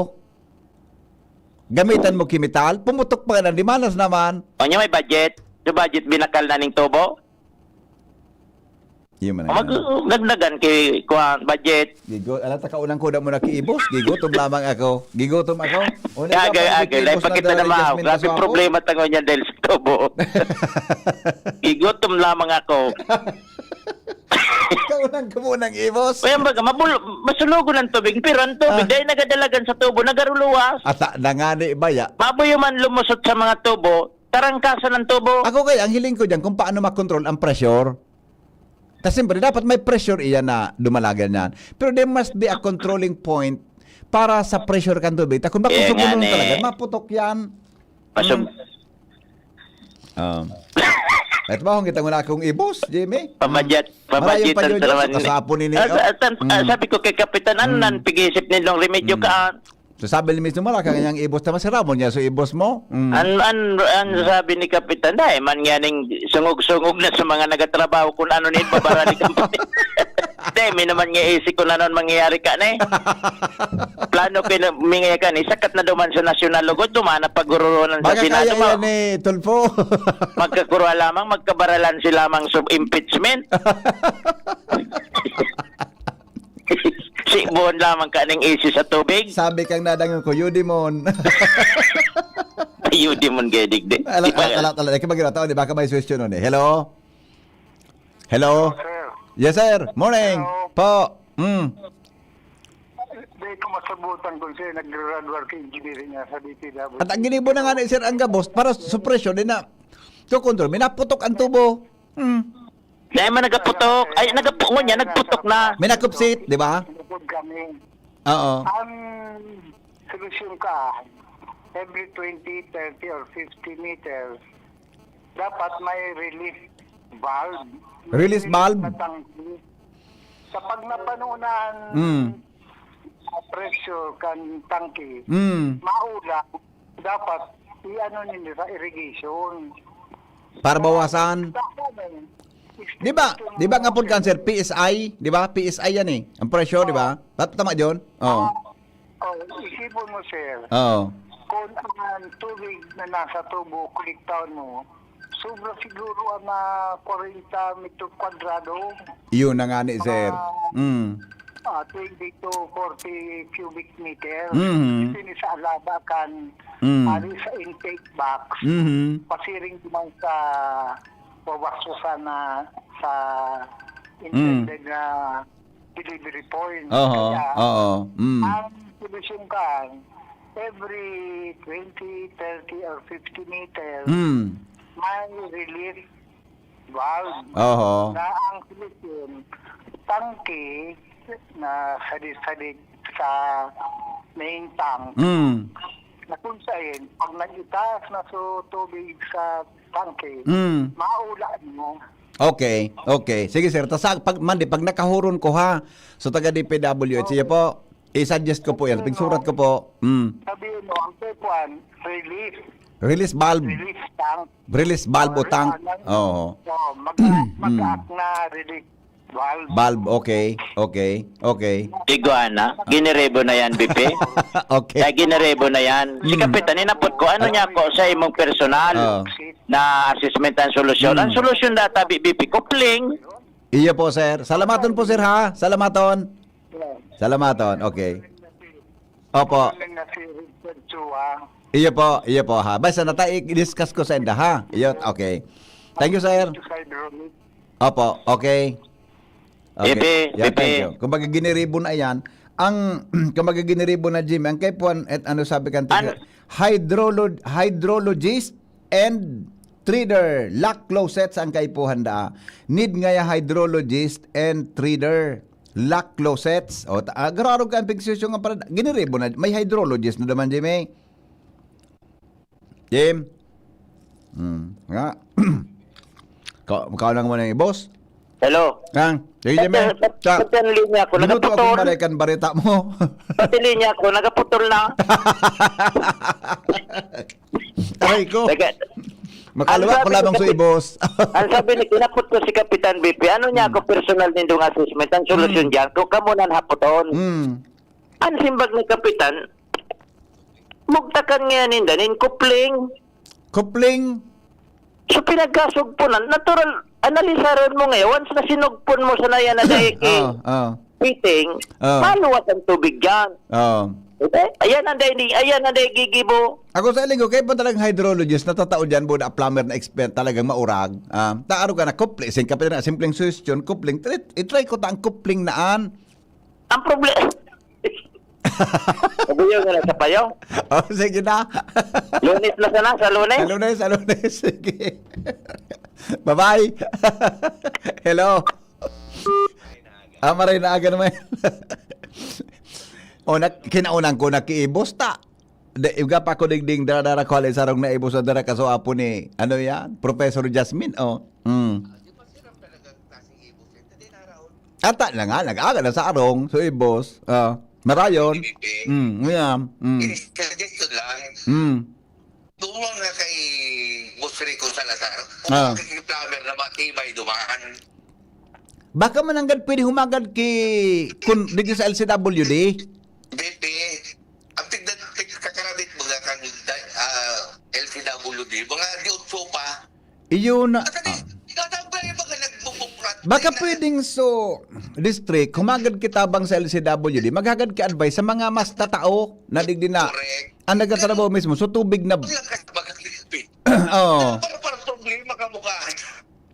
Gamitan mo kimital, pumutok pa ka na, di malas naman. O niya may budget. Sa budget, binakal na ning tubo. Yun man O, ang mag-, ano. Dagdagan kay, kuwan, budget. Gigo, alam, taka unang kuda mo na kiibos. Gigutom lamang ako. Gigutom ako. Una Aga, ka, aga, gikiibos dahil lang pakita na dahil mao. Jasmine Grabe Casuaco. Problema tango niya dahil sa tubo. Gigutom lamang ako. Kaunang kumunang ibos. Kaya baga, mabul-, masulogon ang tubig, pero ang tubig, Ah. dahil nagadalagan sa tubo, nagaruluwas. Ata na nga ni baya. Mabuyo man lumusot sa mga tubo, tarangkasan ang tubo. Ako kaya, ang hiling ko dyan, kung paano makontrol ang pressure. Kasi siyempre, dapat may pressure iyan na dumalagan yan. Pero there must be a controlling point para sa pressure kan tubig. Ta kung Kaya nga makusugunon ni. Talaga, maputok yan. Pasub- Mm. Um. Ito ba, kung kita mo na akong ibos, Jimmy? Pamadya-, pamadyaton pa naman. Kasapon ini, ah, oh. Sa-, sa-, ah, sabi ko kay Kapitan, "Ano nan pag-iisip nindong remedyo ka?" So, sabi ni Mister Mara, kaya niyang ibos naman si Ramon niya, so ibos mo? Mm. An, an, an sabi ni Kapitan, "Dai man nga ning sungog-sungog na sa mga nagatrabaho kung ano ni babarali ka." Dai, may naman nga isi kung ano ang mangyayari ka ni. Plano ko na, mingaya ka ni, sakat na duman sa nasyonal lugod, duman na paggururunan sa Senado mo. Baka kaya yan ni Tulfo. Magkakuruha lamang, magkabaralan sila mang sub impeachment. Sibuhon lamang ka ning isi sa tubig. Sabi kang nadangon ko, Eudemon. Eudemon, gaya digdi. Ala, ala, ala, ala. Ikaw magkita tao, di ba? Ka may suwestiyon nun eh. Hello? Hello? Sir. Yes, sir. Morning. Hello. Po. Mm. Di ko masabutan kung siya nagre-radwar ka engineering niya sa D P W. At ang ginibo na nga ni sir ang gabos para supresyon din na to control. Minaputok ang tubo. Mm. Dahil man nagaputok, ay, nagapu-, ngunyan, nagputok na. May nakupsit, di ba? Bukod kami. Oo. Ang solusyon ka, every twenty, thirty, or fifty meters, dapat may release valve. Release valve? Na tangke. Kapag napanunan Mm. pressure kan tangke, Mm. maula, dapat i-ano ninyo sa irrigation. Para bawasan. Sa amin, Di ba? Di ba nga po, cancer, P S I? Di ba? P S I yan eh. Ang pressure, di ba? Tat-, tama, John? Oo. Ah, oh, isipon mo, sir. Oo. Kung ang tubig na nasa tubo, kolektahan mo, sobra siguro ang, ah, kwarenta metro kwadrado. Yun na nga ni, sir. Ah, Mm. ah, twenty to forty cubic meter. Mhm. Depende sa alaba kan, Mm. ari sa intake box. Mhm. Pasiring naman sa wawaswasan na sa Mm. intended na delivery point. Oho, Kaya, oo. Mm. ang solusyon kan, every twenty, thirty, or fifty meters, Mm. may relief valve Oho. na ang solusyon, tangke na sadit-sadit sa main tank. Mm. Na kung saan, pag nag-itaas na so tubig sa tangke, Mm. maula mo. Okay, okay. Sige, sir. Tas sa, pag, Monday, pag nakahuron ko, ha? So, taga D P W H, sige po. I-suggest ko po yan. Pagsurat ko po. Mm. Sabihin mo, ang step one, release. Release valve. Release tank. Release valve o Or tank. ano, Oo. oh, mag-, Mm. mag-act na release valve. Valve, okay. Okay. Okay. Iguana, ginirebo na yan, B P. Okay. Kaya ginirebo na yan. Si Mm. Kapitan, inapot ko, ano niya ako sa imong personal Oo. na assessment and solution? Mm. Ang solusyon data, B P, kopling. Iyo po, sir. Salamaton po, sir, ha? Salamaton. Yeah. Salamaton. Okay. Opo. Ang na si Richard Chua. Iyo po, iyo po, ha. Basta nata i-discuss ko sa inda, ha. Iyo, okay. Thank you, sir. Ito sa hydronic. Opo, okay. Okay. Bibi, Yeah, bibi. Thank you. Kumbaga, giniribo na yan. Ang, kumbaga, giniribo na, Jim, ang kay Puan, et, ano sabi kan An- hydrolo-, hydrologist and treader, lock closets ang kaipuhan daa. Need ngaya hydrologist and treader, lock closets. O, ta-, ah, gararog ka ang pigsusyo nga para, giniribo na, may hydrologist na naman, Jimmy. Jim? Hmm, nga. Ka-, ikaw lang mo na yung boss? Hello. Ang, sige, Jimmy. Pati, pati, Sa pati ang linya ko, minuto nagaputol. Akong balikan barita mo. Pati linya ko, nagaputol na. Aray ko. Teka. Makaluwa Ang ko sabi lamang ni sa Kapi-, ibos. Ang sabi ni, kinapot ko si Kapitan B P, ano niya Hmm. ako personal nindong assessment? Ang solusyon Hmm. diyan, kung kamo nan hapoton. Hmm. Ang simbag ni Kapitan, bugtakan ngayon ninda, nin kupling. Kupling? So, pinagkasugpunan, natural, analisaron mo ngayon, once na sinugpon mo sa naya na dahil Oo, oo. fitting, Oo. maluwas ang tubig dyan. Oo. Okay? Ayan ang dahil, ayan ang dahil gigibo. Ako sa linggo, kayo po talagang hydrologist, natatao dyan, buda plumber na expert, talagang maurag. Ah, taaro ka na, kupling, sing kapit na, simpleng suggestion, kupling, try, itry ko ta ang kupling naan. Ang problema, Sabihin nga na sa payo. Oh, sige na. Lunes na sana, sa Lunes? Sa Lunes, sa Lunes. Sige. Bye-bye. Hello. Ah, maray na aga naman. O, nak-, kinaunan ko, nakiibos ta. Da, iga pa ako digding dara-dara ko hali sarong naibos na dara kaso apo ni, ano yan? Professor Jasmine, oh. Mm. Ata na nga, nag-aga na sa arong, so ibos. Ah, marayon. Mm, yeah. Mm. Suggestion lang. Mm. Duman nga kay Boss Rico Salazar. Ah. Kay plumber na matibay dumaan. Baka man nanggad pwede humagad ki kun digdi sa L C W D. B P, ang tigda-, tig-, kakaradit mga kan, ah, L C W D, mga di otso pa. Iyon na, At ah. Ikaw na ba yung mga nagbubuklat? Baka pwedeng so, district, humagad kita bang sa L C W D, maghagad ka advice sa mga mas tatao na digdi na Correct. Ang nagtatrabaho mismo, so tubig na Wala ka sa mga clickbait. Oo. Para, para problema ka mukha.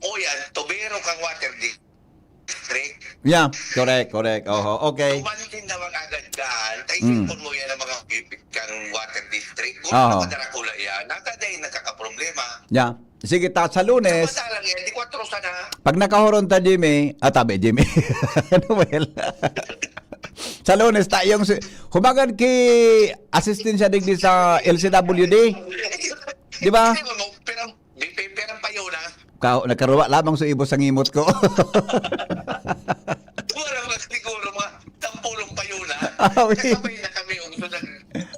O yan, tubero kang water district. Yeah, correct, correct. Oho, okay. Tumansin naman agad dyan. Ay, Mm. cellphone mo yan ang mga bibig kang water district. Kung Oho. Mga Dracula yan, nagkadahin nagkakaproblema. Yeah. Sige, ta, sa Lunes, Samantalang yan, di kwatro sana. Pag nakahuron ta, Jimmy, ah, tabi, Jimmy. Noel. Sa Lunes, ta, yung si, humagad ki asistensya digdi sa L C W D. Di ba? Hindi mo, pero, di, pe-, pero payo na. Ka, nagkaruwa lamang sa ibos sa ngimot ko. Wala mga siguro mga tampulong payo na. Ah, wait. Kasabay na kami, yung sunod.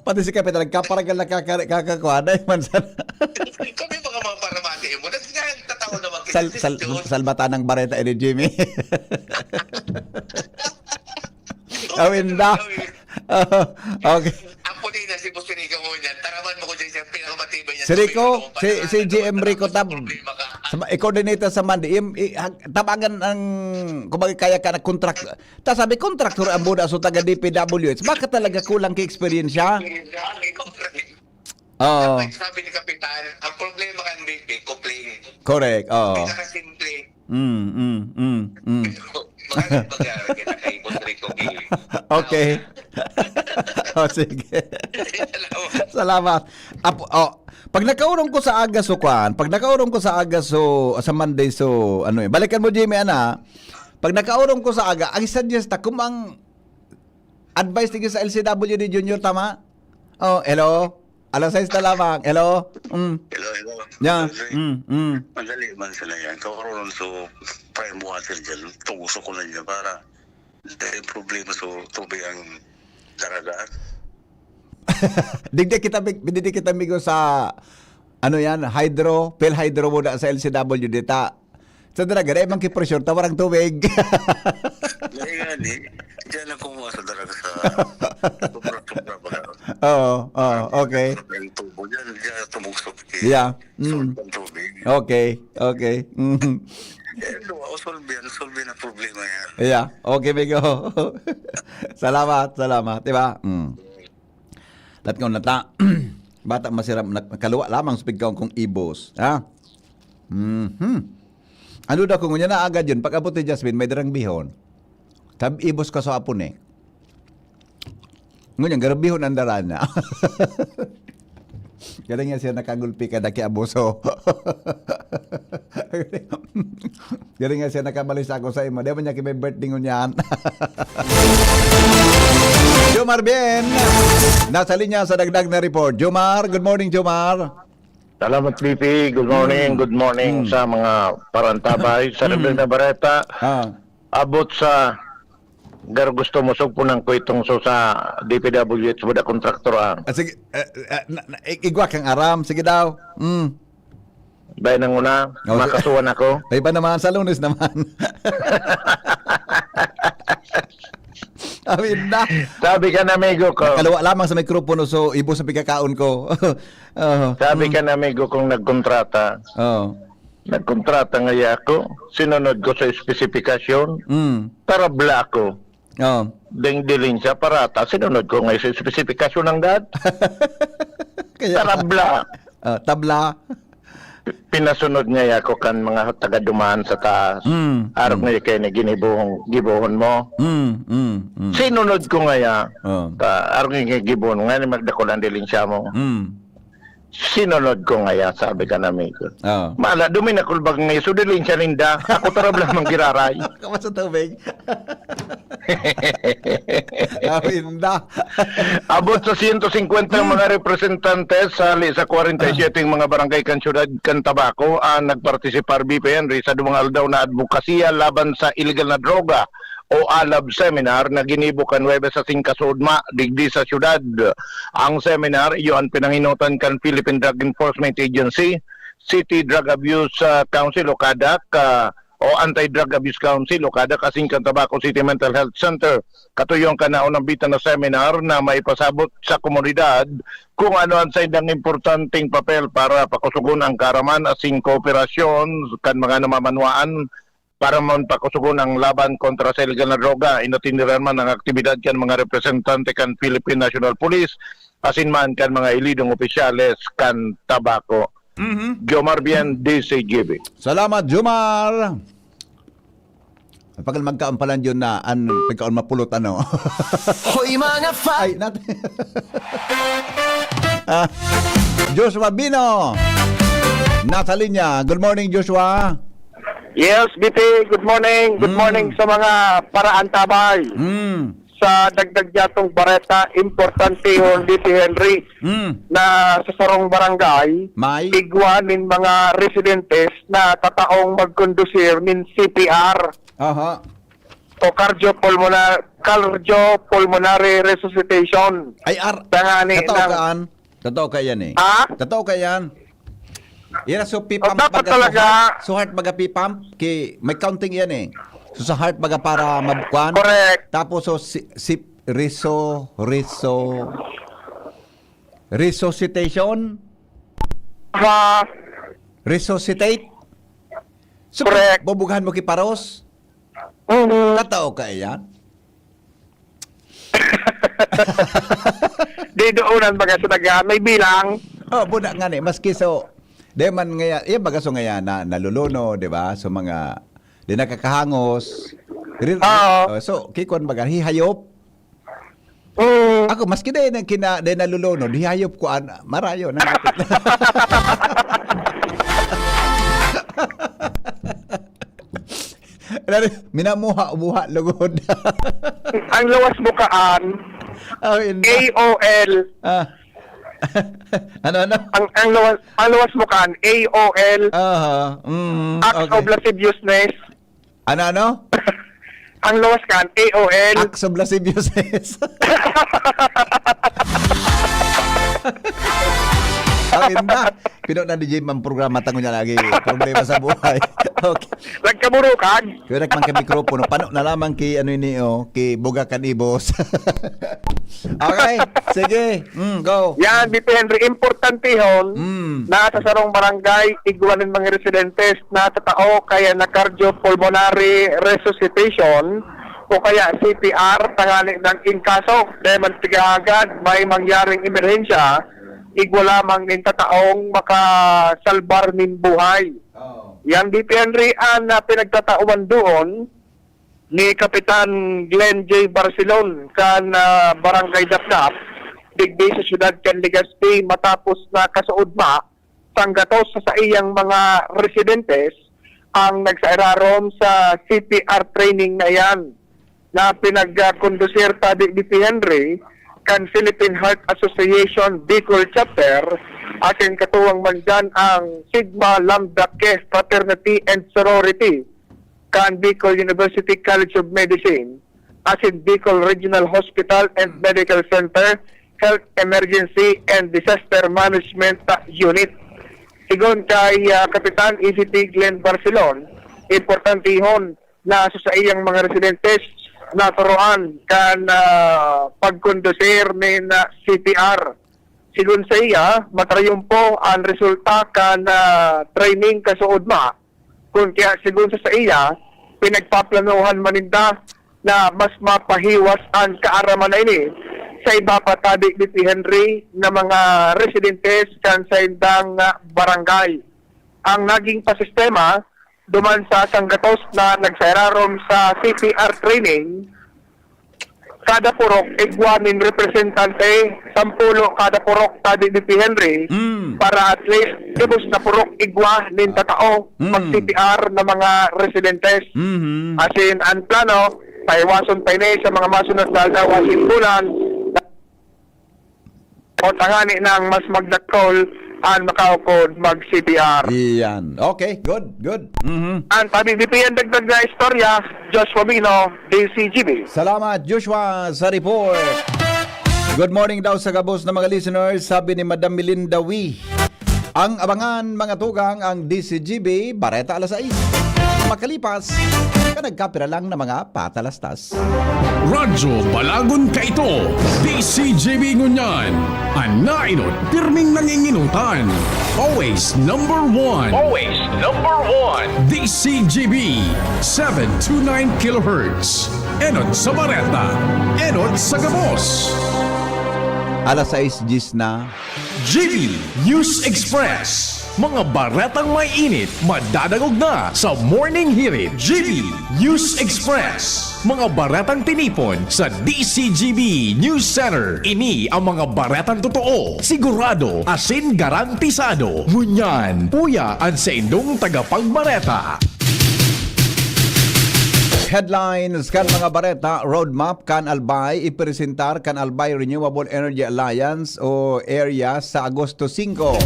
Pati si Kapitan, nagkaparagal na kaka-, kakakuha. Dahil man sa Kami mga, mga paramati mo. Nagtatawa naman kita. Sal-, sal-, salbatan ng bareta ni Jimmy. Awin na. Okay. Ang puli na si Boss Rico mo niyan. Taraman mo ko dyan siya, pinakamatibay niya. Si Rico, si, si G M Rico Tab. Problema ka. Sa ma-, i-coordinate sa Monday. Im-, i-, hag-, tabangan ang, kumbaga, kaya ka nag-contract. Ta sabi, contractor ang buda so taga D P W H. Baka talaga kulang ki eksperyensya? Oo. Sabi, sabi ni Kapitan, ang problema kan B P, kopling. Correct, oo. Pinakasimple. Mm, mm, mm, mm. Magandang pag-aaral kita kay Boss Rico Gil. Okay. Oh, sige. Salamat. Salamat. Apo, oh, pag nakaurong ko sa aga so kwan, pag nakaurong ko sa aga so, sa Monday so, ano eh, balikan mo, Jimmy, ana. Pag nakaurong ko sa aga, ang suggest ta, kung ang advice tigil sa L C W D Junior, tama? Oh, hello? Alas sais na lamang. Hello? Mm. Hello, hello. Yeah. Hello, Dre. Mm, mm. Madali man sila yan. Kawaroon so prime water dyan. Tuguso ko na dyan para dahil problema so tubig ang daragaan. Digdi kita, mig-, digdi kita migo sa, ano yan, hydro, PhilHydro muna sa L C W D ta. Sa dalaga, dahil man ki-pressure, tawarang tubig. Dahil nga ni, diyan lang kumuha sa dalaga sa sobra-sobra baga. Oo, oo, okay. Ang tubo dyan, diyan tumugsok. Yeah. Mm. Solve ang tubig. Okay, okay. Mm. Eh, duwa, o solve yan, solve na problema yan. Yeah, okay, migo. Salamat, salamat, di ba? Mm. Lat ko nata, bata masiram, nagkaluwa lamang sa pigkaon kong ibos, ha? Mhm. Ano daw kung ngunyan na agad yun, pag abot ni Jasmine, may darang bihon. Tab-, ibos ka sa apon eh. Ngunyan, garabihon ang dara na. Galing nga siya nakagulpi ka, daki abuso. Galing nga siya nakabalik sa ako sa imo. Di ba niya kay may birthday ngunyan? Jomar Bien, nasa linya sa dagdag na report. Jomar, good morning, Jomar. Salamat, B P. Good morning, Mm. good morning Mm. sa mga parantabay. Sa Mm. Rebelde na Bareta, Ah. abot sa gar gusto mo sugpunan ko itong so sa D P W H, buda kontraktor, ah. Ah, sige, eh, eh, na, na, i-, igwa kang aram. Sige daw. Mm. Bay nang una, Oh, si- makasuhan ako. Ay ba naman, sa Lunes naman. Amin na. Sabi ka na, amigo ko. Nakaluwa lamang sa mikropono, so ibo sa pagkakaon ko. Oh. Sabi Mm. ka na, amigo kong nagkontrata. Oh. Nagkontrata ngaya ako. Sinunod ko sa espesipikasyon. Mm. Tarabla ako. Oh. Ding dilin siya parata. Sinunod ko ngayon sa espesipikasyon ng dad. Kaya Tarabla. Ah, tabla. Pinasunod ngaya ako kan mga taga-dumaan sa taas. Mm, Arog mm. na kayo na ginibuhon, gibuhon mo. Mm, mm, mm. Sinunod ko ngaya. Oh. Ta, arog nga gibuhon. Ngayon, magdakol ang dilin siya mo. Mm. Sinunod ko ngaya, sabi ka na, amigo. Oh. Mala, duminakulbag na iso, dilin siya ninda. Ako tarab lamang giraray. Kamas sa tubig. Arinda. Abot sa siyento singkwenta ang mga representante sa hali sa kwarenta y siyete mga barangay kan siyudad kan Tabaco ang nagpartisipar, B P Henry, sa duwang aldaw na adbokasiya laban sa iligal na droga o ALAB seminar na ginibo kan Huwebes asin kasuodma digdi sa siyudad. Ang seminar iyo an pinangenotan kan Philippine Drug Enforcement Agency, City Drug Abuse, ah, Council o CADAC, ah, o Anti-Drug Abuse Council o CADAC asin kan Tabaco City Mental Health Center. Katuyohan kan naunambitan na seminar na maipasabot sa komunidad kung ano an saindang importanteng papel para pakusugon ang kaaraman asin kooperasyon kan mga namamanwaan para man pakusugon ang laban kontra sa iligal na droga. Inatindirahan man ang aktibidad kan mga representante kan Philippine National Police asin man kan mga elidong opisyales kan Tabaco. Mhm. Jomar Bien, D C G B. Salamat, Jomar. Pagka magkaampalan yun na an pagkaon mapulot, ano? Hoy, mga fa- Ay, nat- Ah, Joshua Bino. Nasa linya. Good morning, Joshua. Yes, B P, good morning. Good Mm. morning sa mga paraantabay. Mm. Sa dagdag dyatong bareta, importante yung B P Henry Mm. na sa sarong barangay, May? igwa nin mga residentes na tataong magkondusir nin C P R Aha. o cardiopulmonar-, cardiopulmonary resuscitation. Ay, ar-, Tangani totoo ng kaan? Totoo ka yan eh. Ha? Totoo ka yan. Yan, so, pipump Oh, dapat baga, so talaga. Heart, so heart baga pipump, ki-, may counting yan eh. So, sa heart baga para mab-, kwan. Correct. Tapos, so, si, si, reso, reso, resuscitation? Ha? Resuscitate? So, Correct. Bubugahan mo ki paros? Mhm. Totoo ka yan? Di doonan baga sa taga, may bilang. Oh, buda nga ni, maski so, di man ngaya, iya baga so ngaya na naluluno, di ba? So mga, di nakakahangos. Re-, Oo. Oh, so, kikon baga, hihayop. Mm. Ako, maski di na kina-, di naluluno, hihayop ko, an-, marayo na. Lalo, minamuha, buha, lugod. Ang lawas mo kaan, Oh, in- A O L. Ah. Ano, ano? Ang, ang lawas, ang lawas mo kaan, A O L. Aha. Mm, Acts okay. of lasciviousness. Ano, ano? Ang lawas kaan, A O L. Acts of lasciviousness. Ang inda. Pino na D J man programa, tango niya lagi. Problema sa buhay. Okay. Nagkaburukan. Kaya man ka mikropono, pano na lamang ki, ano ini, oh, ki buga kan ibos. Okay, sige. Mm, go. Yan, B P Henry, importantehon Mm. na sa sarong barangay, igwa nin mga residentes na tatao kaya na cardiopulmonary resuscitation o kaya C P R, tanganing in case, dahil man tigahagad, may mangyaring emerhensya, igwa lamang nin tataong makasalbar nin buhay. Oh. Yan, B P Henry, an, ah, pinagtatauman doon ni Kapitan Glenn J. Barcelon kan, ah, Barangay Dapdap, digdi sa siyudad kan Legazpi, matapos na kasuodma, sanggatos sa saiyang mga residentes ang nagsairarom sa C P R training na iyan na pinagkondusir ta di, di P. Henry kan Philippine Heart Association Bicol Chapter, asin katuwang man dyan ang Sigma Lambda Ke Fraternity and Sorority kan Bicol University College of Medicine, asin Bicol Regional Hospital and Medical Center Health Emergency and Disaster Management Unit. Sigon kay, ah, Kapitan E C T Glenn Barcelon, importantehon na sa saiyang mga residentes naturoan kan, ah, pagkondusir nin, ah, C P R. Sigon sa iya, matrayumpo an resulta kan, ah, training kasuodma. Kun kaya, sigon sa saiya, pinagpaplanohan man ninda na mas mapahiwas an kaaraman na ini sa iba pa ta di, di P. Henry na mga residentes kan saindang, ah, barangay. Ang naging pasistema, duman sa sanggatos na nagsairarom sa C P R training, kada purok igwa nin representante, sampulo kada purok ta di, di P. Henry, Mm. para at least gabos na purok igwa nin tatao Mm. mag-C P R na mga residentes. Mhm. Asin, ang plano, Paiwason pa ini sa mga masunod na aldaw asin bulan. O tangani nang mas magdakol an makaukod mag-C P R. Iyan. Okay, good, good. Mhm. An tabi B P N dagdag na istorya, Joshua Bino, D C G B. Salamat, Joshua, sa report. Good morning daw sa gabos na mga listeners, sabi ni Madam Melinda Wee. Ang abangan, mga tugang, ang D C G B, Bareta alas sais. Makalipas, ka nagkapira lang na mga patalastas. Radyo Balagon kaito, D C G B ngunyan. An nainot, pirming nanginginutan. Always number one. Always number one. D C G B, seven two nine kilohertz. Enot sa Bareta, enot sa gabos. Alas sais diyes na. G B News Express. Mga baretang may init, madadangog na sa Morning Hirit. G B News Express. Mga baretang tinipon sa D C G B News Center. Ini ang mga baretang totoo, sigurado, asin garantisado. Ngunyan, uya an saindong tagapagbareta. Headlines kan mga bareta: Roadmap kan Albay ipresentar kan Albay Renewable Energy Alliance o AREA sa Agosto singko.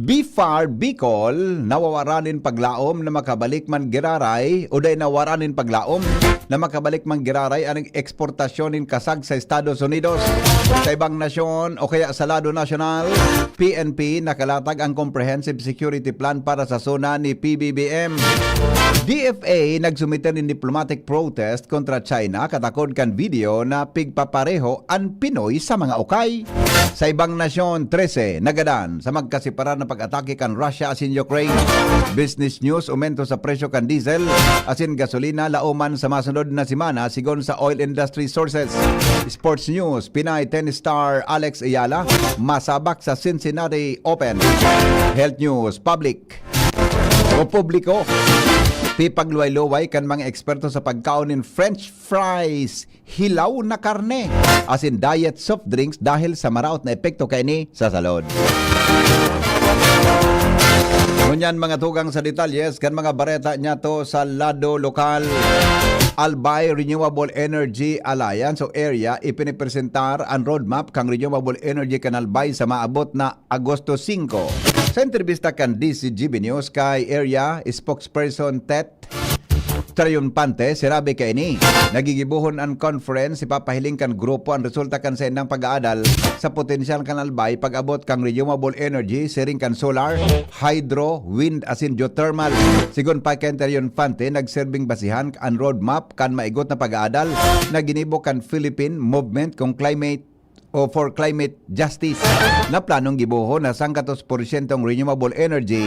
BFAR Bicol, nawawara nin paglaom na makabalik man giraray o dai nawara nin paglaom na makabalik man giraray an eksportasyon nin kasag sa Estados Unidos. Sa ibang nasyon o kaya sa lado nasyonal, P N P nakalatag ang Comprehensive Security Plan para sa SONA ni P B B M. D F A nagsumite nin diplomatic protest kontra China katakod kan video na pigpapareho an Pinoy sa mga ukay. Sa ibang nasyon, trese nagadan sa magkasiparar na pag-atake kan Russia asin Ukraine. Business news: umento sa presyo kan diesel asin gasolina laoman sa masunod na semana, sigon sa oil industry sources. Sports news: Pinay tennis star Alex Eala masabak sa Cincinnati Open. Health news: Public o publiko, pipagluway-luway kan mga eksperto sa pagkaon nin French fries, hilaw na karne, asin diet soft drinks dahil sa maraot na epekto kaini sa salud. Ngunyan, mga tugang, sa detalyes kan mga bareta niyato sa lado lokal. Albay Renewable Energy Alliance o AREA ipinipresentar an roadmap kan renewable energy kan Albay sa maabot na Agosto singko. Sa entrevista kan D C G B News kay AREA spokesperson Tet Triunfante, sinabi kaini, nagigibohon an conference, ipapahiling kan grupo an resulta kan saindang pag-aadal sa potensyal kan Albay pag-abot kan renewable energy, siring kan solar, hydro, wind asin geothermal. Sigon pa kan Triunfante, nagserbing basihan an roadmap kan maigot na pag-aadal na ginibo kan Philippine Movement kung Climate o for Climate Justice na planong gibohon na sangkatos porsyentong renewable energy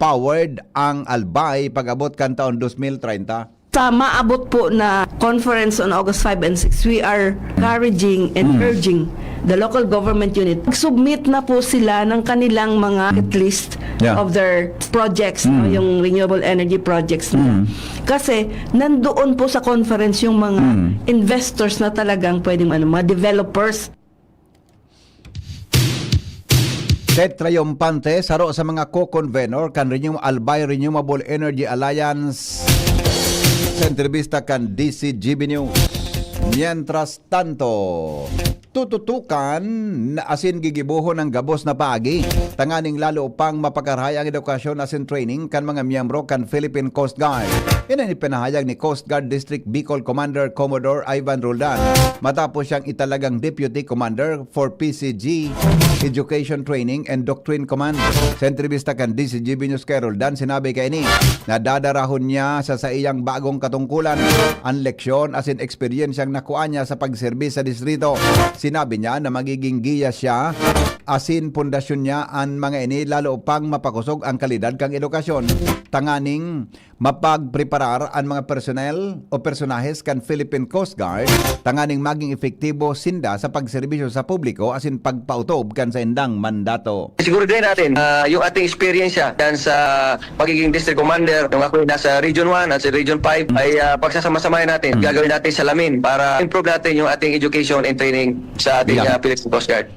powered ang Albay pag-abot kan taon dos mil treinta. Sa maabot po na conference on August five and six, we are encouraging and urging the local government unit. Mag-submit na po sila ng kanilang mga bucket list Yeah. of their projects, no? Yung renewable energy projects nila. Kasi nandoon po sa conference yung mga investors na talagang pwedeng ano, mga developers. Tet Triunfante, saro sa mga co-convenor kan Renew-, Albay Renewable Energy Alliance, sa entrevista kan D C G B News. Mientras tanto, tututukan na asin gigibohon ang gabos na paagi tanganing lalo pang mapakarahay ang edukasyon asin training kan mga miyembro kan Philippine Coast Guard. Yan ang ipinahayag ni Coast Guard District Bicol Commander Commodore Ivan Roldan matapos siyang italagang Deputy Commander for P C G Education Training and Doctrine Command. Sa entrevista kan D C G B News kay Roldan, sinabi kaini na dadarahon niya sa saiyang bagong katungkulan an leksyon asin eksperyensyang nakuha niya sa pagserbi sa distrito. Sinabi niya na magiging giya siya asin pundasyon niya an mga ini, lalo pang mapakosog ang kalidad kan edukasyon tanganing mapagpreparar an mga personnel o personahes kan Philippine Coast Guard tanganing maging epektibo sinda sa pagserbisyo sa publiko asin pagpautob kan saindang mandato. Siguro din natin, ah, yung ating eksperyensya dyan sa pagiging district commander, nung ako'y nasa Region one at sa Region five, ay, ah, pagsasama-samahin natin, gagawin natin salamin para improve natin yung ating education and training sa ating, Yeah. ah, Philippine Coast Guard.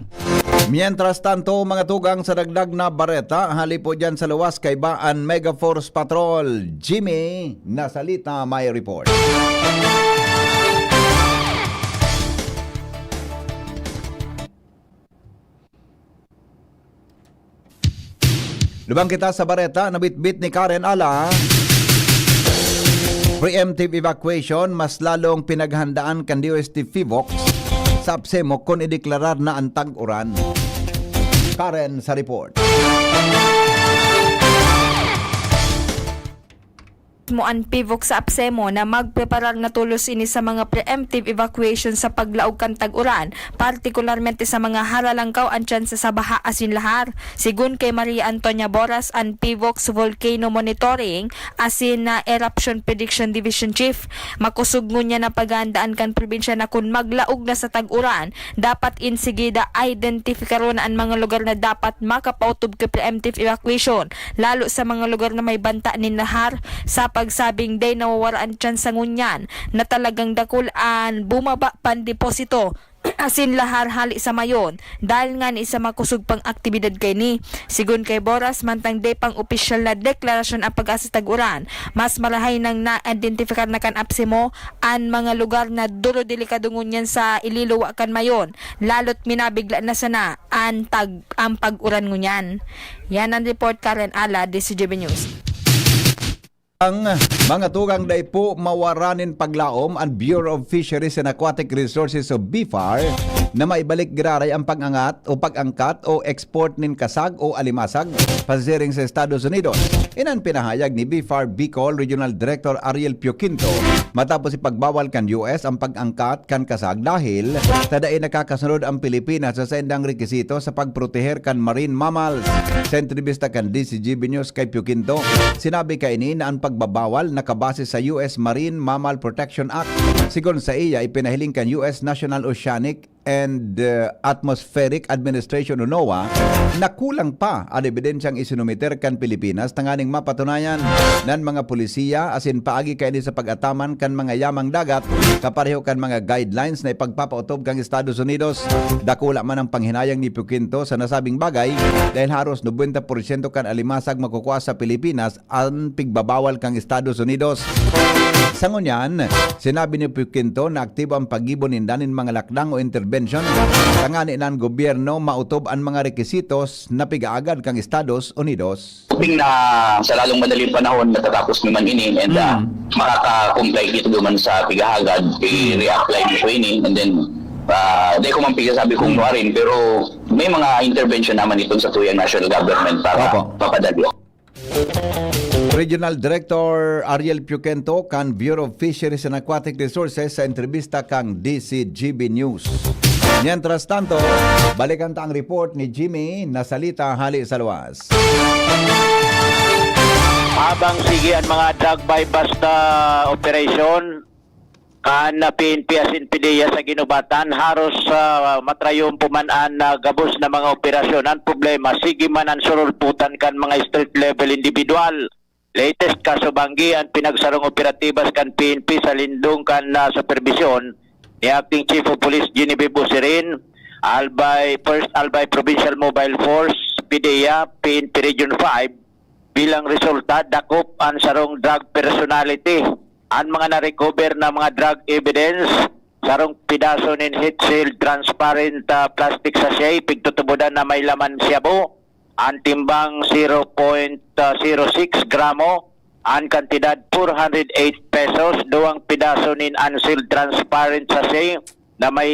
Mientras tanto, mga tugang, sa dagdag na bareta, hali po dyan sa luwas, kaiba an Mega Force Patrol. Jimmy Nasalita may report. Lubang kita sa bareta na bitbit ni Karen Ala. Preemptive evacuation, mas lalong pinaghandaan kan D O S T PHIVOLCS sa APSEMO kun ideklarar na an tag-uran. Karen sa report. Mo an PHIVOLCS sa APSEMO na magpreparar na tolos ini sa mga preemptive evacuation sa paglaog kan tag-uran, partikularmente sa mga haralangkaw an tsansa sa baha asin lahar. Sigon kay Maria Antonia Boras, an PHIVOLCS Volcano Monitoring asin na Eruption Prediction Division Chief, makosog ngunyan na paghahandaan kan probinsya na kun maglaog na sa tag-uran, dapat insigida identifikaron an mga lugar na dapat makapautob ki preemptive evacuation, lalo sa mga lugar na may banta nin lahar, sa pagsabing dai nawawara an tsansa ngunyan na talagang dakul an bumaba pan deposito asin lahar hali sa mayon, dahil ngani sa makosog pang aktibidad kaini. Sigon kay Boras, mantang dai pang opisyal na deklarasyon ang pag-asa tag-uran, mas marahay nang na-identifikar na kan APSEMO an mga lugar na duro delikado ngunyan sa ililuwa kan mayon, lalo't minabigla na sana an tag ang pag-uran ngunyan. Yan ang report, Karen Ala, D C G B News. Ang mga tugang dai po mawara nin paglaom an Bureau of Fisheries and Aquatic Resources o BFAR na maibalik giraray ang pag-angat o pag-angkat o export nin kasag o alimasag pasiring sa Estados Unidos. Inan pinahayag ni BFAR Bicol Regional Director Ariel Pioquinto matapos ipagbawal kan U S ang pag-angkat kan kasag dahil ta dai nakakasunod ang Pilipinas sa saindang rekisito sa pagproteher kan marine mammals. Sa entrevista kan D C G B News kay Pioquinto, sinabi kaini na ang pagbabawal nakabase sa U S Marine Mammal Protection Act. Sigon sa iya, ipinahiling kan U S National Oceanic and uh, Atmospheric Administration o NOAA na kulang pa an ebidensyang isinumiter kan Pilipinas tanganing mapatunayan nan mga polisiya asin paagi kaini sa pag-ataman kan mga yamang dagat kapareho kan mga guidelines na ipagpapaotob kan Estados Unidos. Dakula man ang panghinayang ni Pioquinto sa nasabing bagay dahil haros nobenta porsyento kan alimasag makukua sa Pilipinas an pigbabawal kan Estados Unidos. Sa ngunyan, sinabi ni Pioquinto na aktibo ang paggibo ninda nin mga lakdang o interbensyon tangani na an gobyerno maotob an mga rekisitos na pigaagad kan Estados Unidos. Hoping na sa lalong madaling panahon matatapos naman ini and uh, makaka-comply kita duman sa pigahagad, i-reapply nito ini and then uh, di ko man pigasabi kung nuarin pero may mga intervention naman itong sa tuyang national government para Opo. mapadali. Regional Director Ariel Pioquinto kan Bureau of Fisheries and Aquatic Resources sa entrevista kang D C G B News. Mientras tanto, balikan ta ang report ni Jimmy na salita hali sa luwas. Habang sige ang mga drug buy-bust na operasyon, kan P N P asin PDEA sa Guinobatan, haros uh, matrayon po man an uh, gabos na mga operasyon. Ang problema, sige man ang surulputan kan mga street level individual. Latest kaso banggi ang pinagsarong operatibas kan P N P sa lindong kan uh, superbisyon ni Acting Chief of Police Genevieve Osirin, Albay, First Albay Provincial Mobile Force, PDEA, P N P Region five, bilang resulta, dakop ang sarong drug personality. An mga na-recover na mga drug evidence, sarong pidaso nin heat-sealed transparent uh, plastic sachet, pigtutubodan na may laman shabu, an timbang zero point zero six gramo, an kantidad four hundred eight pesos, duwang pidaso nin unsealed transparent sachet na may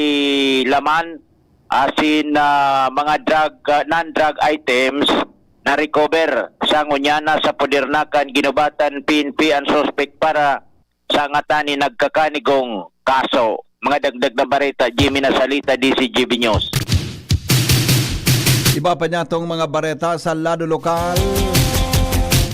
laman, asin uh, mga drug, uh, non-drug items na recover sa ngunyana sa poder na kan Guinobatan P N P ang suspek para sa ngatan ni nagkakanigong kaso. Mga dagdag na bareta, Jimmy Nasalita, D C G B News. Iba pa niya tong mga bareta sa lado lokal.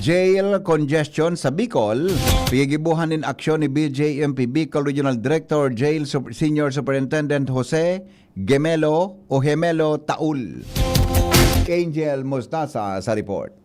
Jail congestion sa Bicol, pigigibuhan nin aksyon ni B J M P Bicol Regional Director Jail Sup- Senior Superintendent Jose Gemelo o Gemelo Taul. Angel Mostasa sa report.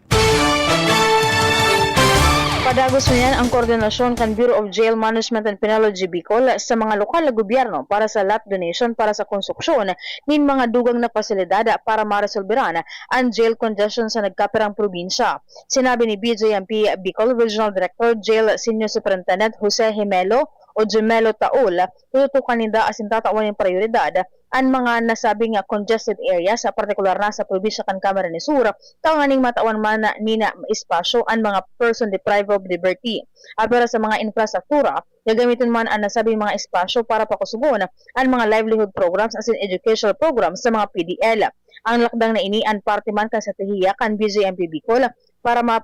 Padagos niyan ang koordinasyon kan Bureau of Jail Management and Penology Bicol sa mga lokal na gobyerno para sa lot donation para sa konstruksyon nin mga dugang na pasilidad para maresolberan an jail congestion sa nagkapirang probinsya. Sinabi ni B J M P Bicol Regional Director Jail Senior Superintendent Jose Gemelo o Gemelo Taol, tututukan ninda asin tatawan nin prioridad an mga nasabing congested areas, partikular na sa probinsya kan Camarines Sur, tanganing matawan man nin espasyo an mga person deprived of liberty. Apwera sa mga infrastruktura, gagamiton man an nasabing mga espasyo para pakusugon an mga livelihood programs asin educational programs sa mga P D L. Ang lakdang na ini an parte man kan estratehiya kan B J M P Bicol para ma-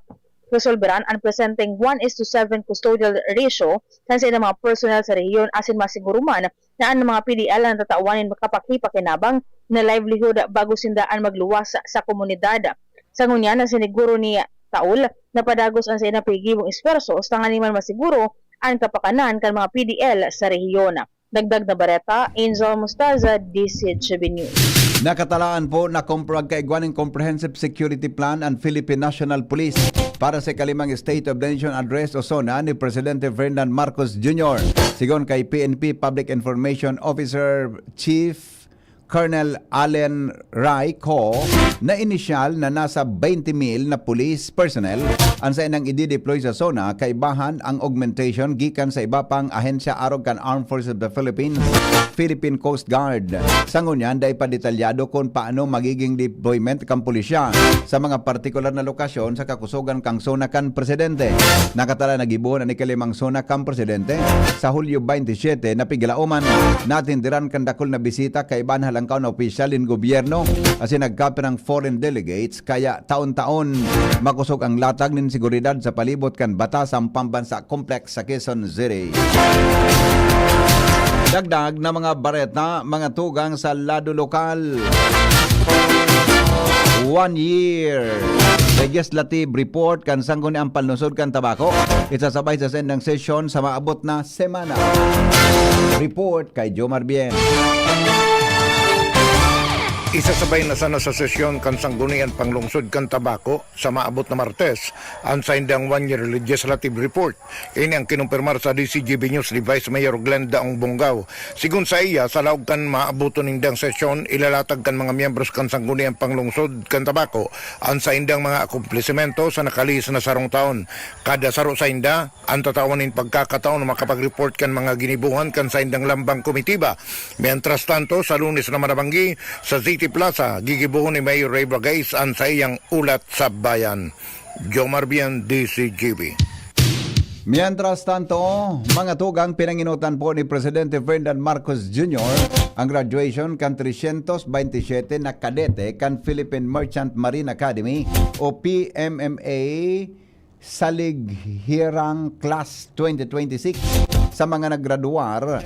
resolberan an presenteng one is to seven custodial ratio kan saindang mga personnel sa rehiyon asin masiguro man na an mga P D L an tatawan nin kapaki-pakinabang na livelihood bago sinda an magluwas sa komunidad. Sa ngunyan, nasiniguro ni Taol na padagos an saindang pigibong esfuerso tanganing man masiguro an kapakanan kan mga P D L sa rehiyon. Dagdag na bareta, Angel Mostaza, D C H B News. Nakatalaan po na kompro-, kaigwa nin Comprehensive Security Plan ang Philippine National Police para sa ikalimang State of the Nation Address o SONA ni Presidente Ferdinand Marcos Junior. Sigon kay P N P Public Information Officer Chief Colonel Allen Ray Co, na inisyal na nasa twenty mil na police personnel ang saindang i-deploy sa SONA, kaibahan ang augmentation gikan sa iba pang ahensya arog kan Armed Forces of the Philippines, Philippine Coast Guard. Sa ngunyan, dai pa detalyado kun paano magiging deployment kan pulisya sa mga partikular na lokasyon sa kakusogan kan SONA kan presidente. Nakatala na gibohon an ikalimang SONA kan presidente sa Hulyo twenty-seven na piglaoman. Natindiran kan dakul na bisita kaiba na halangkaw na opisyal nin gobyerno asin nagkapirang foreign delegates, kaya taon-taon makosog ang latag nin seguridad sa palibot kan Batasan Pambansa Complex sa Quezon City. Dagdag na mga bareta, mga tugang sa lado lokal. One year legislative report kan Sangguniang Panlungsod kan Tabaco. Isasabay sa saindang sesyon sa maabot na semana. Report kay Jomar Bien. Isasabay na sana sa sesyon kan Sangguniang Panlungsod kan Tabaco sa maabot na Martes an saindang one-year legislative report. Ini ang kinumpirmar sa D C G B News ni Vice Mayor Glenda Ong Bongao. Sigon saiya, sa laog kan maaboton nindang sesyon, ilalatag kan mga miyembros kan Sangguniang Panglungsod kan Tabaco an saindang mga akomplisimento sa nakalihis na sarong taon. Kada saro sainda, an tatawan nin pagkakataon na makapag-report kan mga ginibohan kan saindang lambang komitiba. Mientras tanto, sa Lunes naman na banggi, sa City Plaza, gigibohon ni Mayor Ray Bagais an saiyang ulat sa bayan. Jomar Bian, D C G B. Mientras tanto, mga tugang, pinanginotan po ni Presidente Ferdinand Marcos Junior ang graduation kan trescientos veintisiete na kadete kan Philippine Merchant Marine Academy o P M M A Salighirang Class twenty twenty-six. Sa mga naggraduar,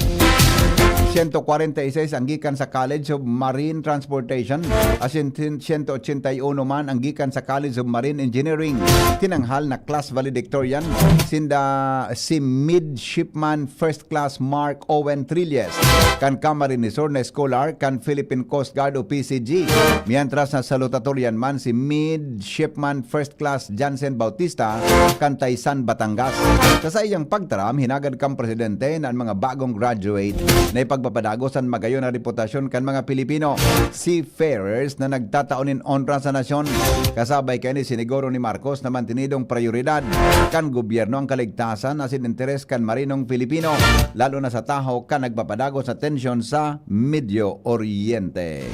siyento kwarenta y seis ang gikan sa College of Marine Transportation, asin tin-, siyento ochenta y uno man ang gikan sa College of Marine Engineering. Tinanghal na class valedictorian sinda si Midshipman First Class Mark Owen Trilles, kan Camarines Sur na scholar kan Philippine Coast Guard o P C G, mientras na salutatorian man si Midshipman First Class Jansen Bautista kan Taysan, Batangas. Sa saiyang pagtaram, hinagad kan presidente na an mga bagong graduate na ipagpapadagos an magayon na reputasyon kan mga Pilipino seafarers na nagtatao nin onra sa nasyon. Kasabay kaini, siniguro ni Marcos na mantinidong prayoridad kan gobyerno ang kaligtasan asin interes kan marinong Pilipino, lalo na sa tahaw kan nagpapadagos na tensyon sa Medio Oriente.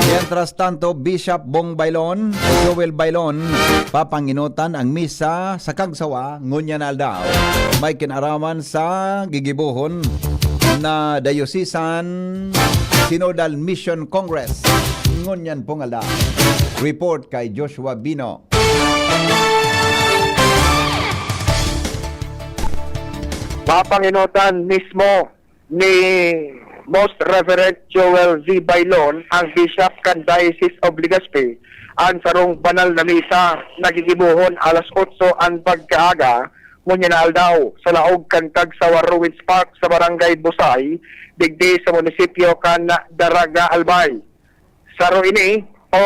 Mientras tanto, Bishop Bong Bailon, Joel Bailon, papanginotan ang misa sa Kagsawa ngunyan na aldaw. May kinaraman sa gigibohon na Diocesan Synodal Mission Congress ngunyan pong aldaw. Report kay Joshua Bino. Papanginotan mismo ni Most Reverend Joel V. Bailon, ang Bishop kan Diocese of Legazpi, ang sarong banal na misa na gigibohon alas otso an pagkaaga ngunyan na aldaw sa laog kan Kagsawa Ruins Park sa Barangay Busay, digdi sa munisipyo kan Daraga, Albay. Saro ini o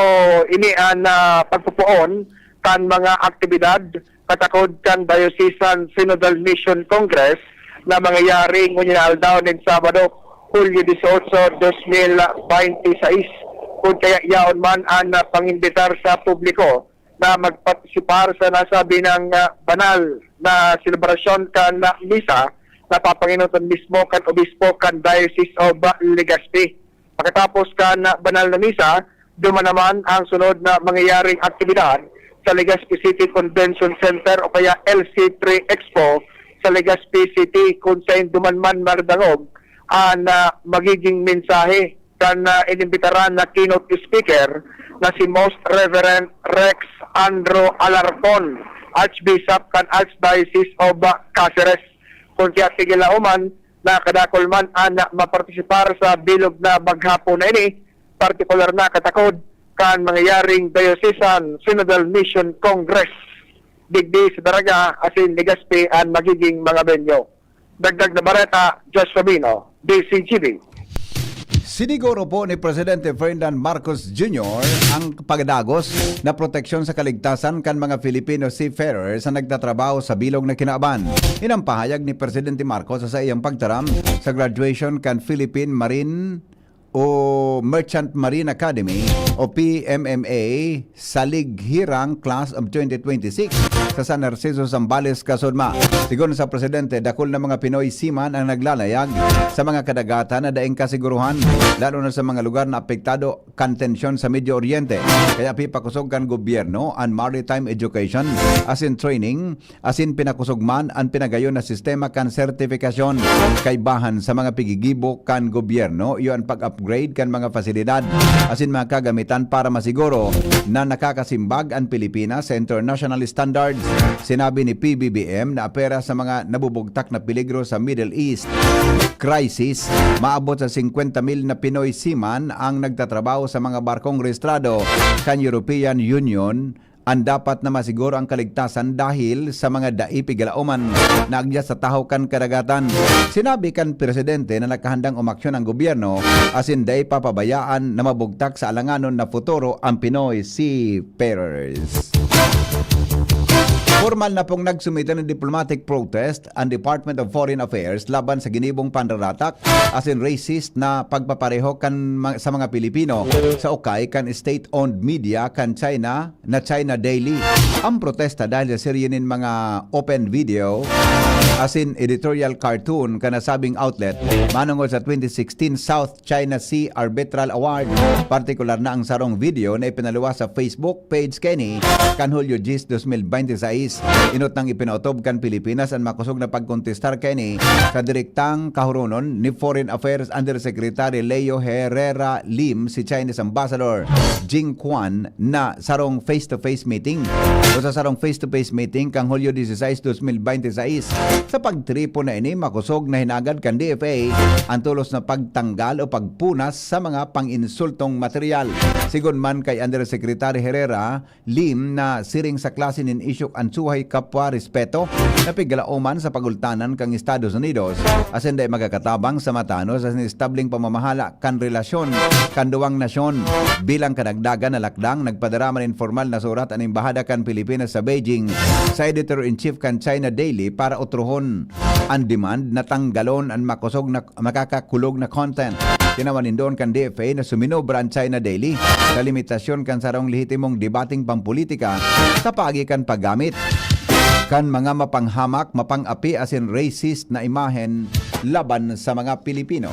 ini an, ah, pagpupoon kan mga aktibidad katakod kan Diocesan Synodal Mission Congress na mangyayari ngunyan na aldaw nin Sabado, Hulyo dieciocho, dos mil baynte sais. Kun kaya yaon man an, ah, pangimbitar sa publiko na magpartisipar sa nasabi nang, ah, banal na selebrasyon kan, ah, misa na papangenotan mismo kan obispo kan Diocese of, ah, Legazpi. Pakatapos kan, ah, banal na misa, duman naman ang sunod na mangyayaring aktibidad sa Legazpi City Convention Center o kaya L C three Expo sa Legazpi City, kung sain duman man madangog ang, ah, magiging mensahe kan, ah, inimbitaran na keynote speaker na si Most Reverend Rex Andrew Alarcon, Archbishop kan Archdiocese of, ah, Caceres. Kun kaya tigil na uman na kadakul man an mapartisipar sa bilog na maghapon na ini, partikular na katakod kan mangyayaring Diocesan Synodal Mission Congress. Digdi sa Daraga asin Legazpi an magiging mga venue. Dagdag na bareta, Josh Robino, D C G B. Siniguro po ni Presidente Ferdinand Marcos Junior ang pagdagos na proteksyon sa kaligtasan kan mga Filipino seafarers na nagtatrabaho sa bilog na kinaban. Yan ang pahayag ni Presidente Marcos sa iyang pagtaram sa graduation kan Philippine Marine o Merchant Marine Academy o P M M A Salighirang Class of twenty twenty-six sa San Narciso, Zambales, Kasudma. Sigon sa presidente, dakul na mga Pinoy seaman ang naglalayag sa mga kadagatan na daing kasiguruhan, lalo na sa mga lugar na apektado kan tensyon sa Medio Oriente. Kaya pipakosog kan gobyerno an maritime education asin training asin pinakosog man an pinagayon na sistema kan sertifikasyon. Kaibahan sa mga pigigibo kan gobyerno, iyo an pag-upgrade kan mga pasilidad asin mga kagamitan para masiguro na nakakasimbag an Pilipinas sa international standards. Sinabi ni P B B M na apera sa mga nabubugtak na peligro sa Middle East crisis, maabot sa singkwenta mil na Pinoy seaman ang nagtatrabaho sa mga barkong rehistrado kan European Union an dapat na masiguro ang kaligtasan dahil sa mga dai pigalaoman na agya sa tahaw kan kadagatan. Sinabi kan presidente na nakahandang umaksyon ang gobyerno asin dai papabayaan na mabugtak sa alanganon na futuro ang Pinoy seafarers. Formal na pong nagsumite ng diplomatic protest ang Department of Foreign Affairs laban sa ginibong panraratak asin racist na pagpapareho kan ma-, sa mga Pilipino sa ukay kan state-owned media kan China na China Daily. Ang protesta dahil sa serye nin mga open video asin editorial cartoon kan nasabing outlet manongod sa twenty sixteen South China Sea Arbitral Award. Partikular na ang sarong video na ipinaluwas sa Facebook page kaini kan Hulyo diyes, dos mil baynte sais. Inot nang ipinaotob kan Pilipinas an makosog na pagkontestar kaini sa direktang kahuronon ni Foreign Affairs Undersecretary Leo Herrera Lim si Chinese Ambassador Jing Quan na sarong face-to-face meeting o sa sarong face-to-face meeting kan Hulyo diyesisais, dos mil baynte sais. Sa pagtiripon na ini, makosog na hinagad kan D F A ang tulos na pagtanggal o pagpunas sa mga pang-insultong material. Sigon man kay Undersecretary Herrera Lim na siring sa klase nin isyuk an suhay kapwa respeto na pigalaoman sa pagultanan kan Estados Unidos, asin dai magkakatabang sa matanos asin estableng pamamahala kan relasyon kan duwang nasyon. Bilang kadagdagan na lakdang, nagpadarama nin formal na surat an Embahada kan Pilipinas sa Beijing sa Editor-in-Chief kan China Daily para otrohon an demand na tanggalon an makosog na, makakakulog na content. Tinawan nin duon kan D F A na suminobra an China Daily sa limitasyon kan sarong lehitimong debateng pampolitika sa paagi kan paggamit kan mga mapanghamak, mapang-api asin racist na imahen laban sa mga Pilipino.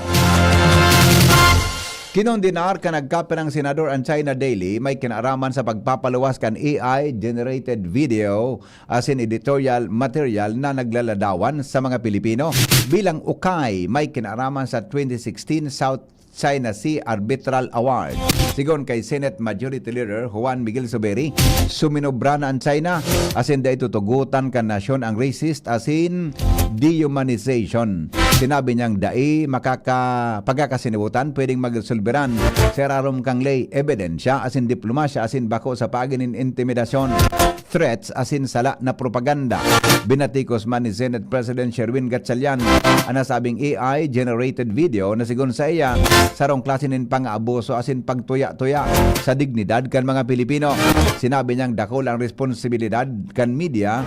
Kinondenar kan nagkapirang senador an China Daily may kinaaraman sa pagpapaluwas kan A I-generated video asin editorial material na naglaladawan sa mga Pilipino bilang ukay may kinaaraman sa twenty sixteen South China Sea Arbitral Award. Sigon kay Senate Majority Leader Juan Miguel Zubiri, suminobra na an China asin dai tutugotan kan nasyon ang racist asin dehumanization. Sinabi niyang dai makaka-, pagkakasinabutan pwedeng magresolberan sa irarom kan ley, ebidensya asin diplomasya asin bako sa paagi nin intimidasyon. threats asin sala na propaganda. Binatikos man ni Senate President Sherwin Gatchalian an nasabing A I-generated video na sigon saiya, sarong klase nin pang-aabuso asin pagtuya-tuya sa dignidad kan mga Pilipino. Sinabi niyang dakul ang responsibilidad kan media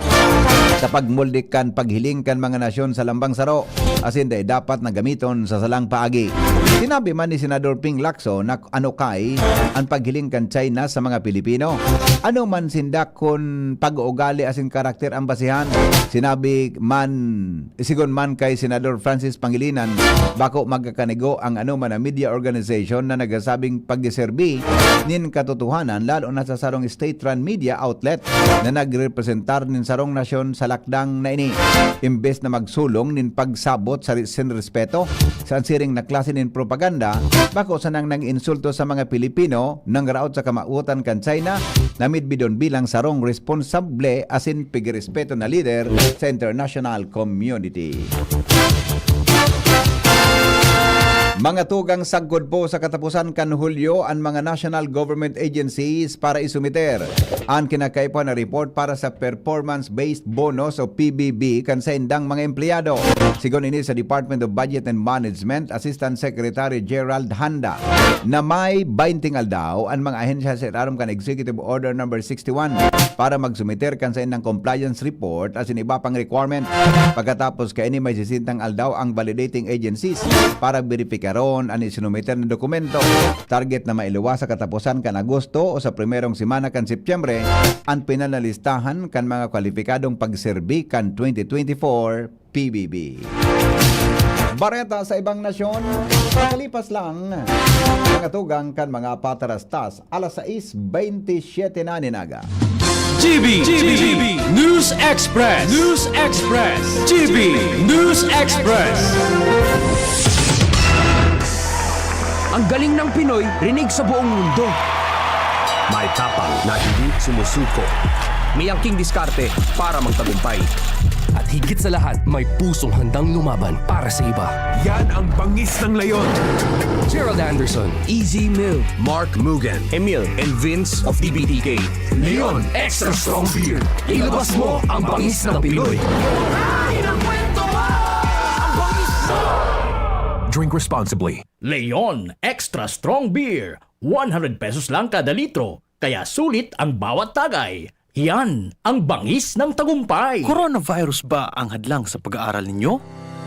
sa pagmolde kan paghiling kan mga nasyon sa lambang saro, asin dai dapat na gamiton sa salang paagi. Sinabi man ni Senador Ping Lacson na anukay an paghiling kan China sa mga Pilipino. Ano man sinda kun pag-uugali asin karakter ang basihan? Sinabi man, sigon man kay Senador Francis Pangilinan, bako magkakanigo ang anoman na media organization na nagsasabing pagdeserbi nin katotohanan, lalo na sa sarong state-run media outlet na nagrepresentar nin sarong nasyon sa lakdang na ini. Imbes na magsulong nin pagsabot sa re-, sin respeto sa siring na klase nin propaganda, bako sanang nag-insulto sa mga Pilipino, nangraot sa kamawotan kan China, na midbidon bilang sarong responsable asin pigirespeto na lider sa international community. Mga tugang, sagkod po sa katapusan kan Hulyo an mga national government agencies para isumiter an kinakaipuhan na report para sa performance-based bonus o P B B kan saindang mga empleyado. Sigon ini sa Department of Budget and Management, Assistant Secretary Gerald Handa, na may baynting aldaw an mga ahensya sa ilarom kan Executive Order Number sixty-one para magsumiter kan saindang compliance report asin iba pang requirement. Pagkatapos kaini, may sisentang aldaw ang validating agencies para beripikaron an isinumiter na dokumento. Target na mailuwas sa katapusan kan Agosto o sa primerong semana kan Setyembre an pinal na listahan kan mga kwalipikadong pagserbi kan twenty twenty-four P B B. Bareta sa ibang nasyon, makalipas lang mga tugang kan mga patarastas, alas sais bentisiete na nin aga. G B, G B, News Express, News Express, G B News Express. Ang galing ng Pinoy, rinig sa buong mundo. May tapang na hindi sumusuko. May angking diskarte para magtagumpay. At higit sa lahat, may pusong handang lumaban para sa iba. Yan ang bangis ng leon. Gerald Anderson, Easy Mill, Mark Mugen, Emil, and Vince of D B T K. Leon Extra Strong Beer. Ilabas mo ang bangis ng Pinoy. Drink responsibly. Leon Extra Strong Beer, one hundred pesos lang kada litro, kaya sulit ang bawat tagay. Yan ang bangis ng tagumpay. Coronavirus ba ang hadlang sa pag-aaral ninyo?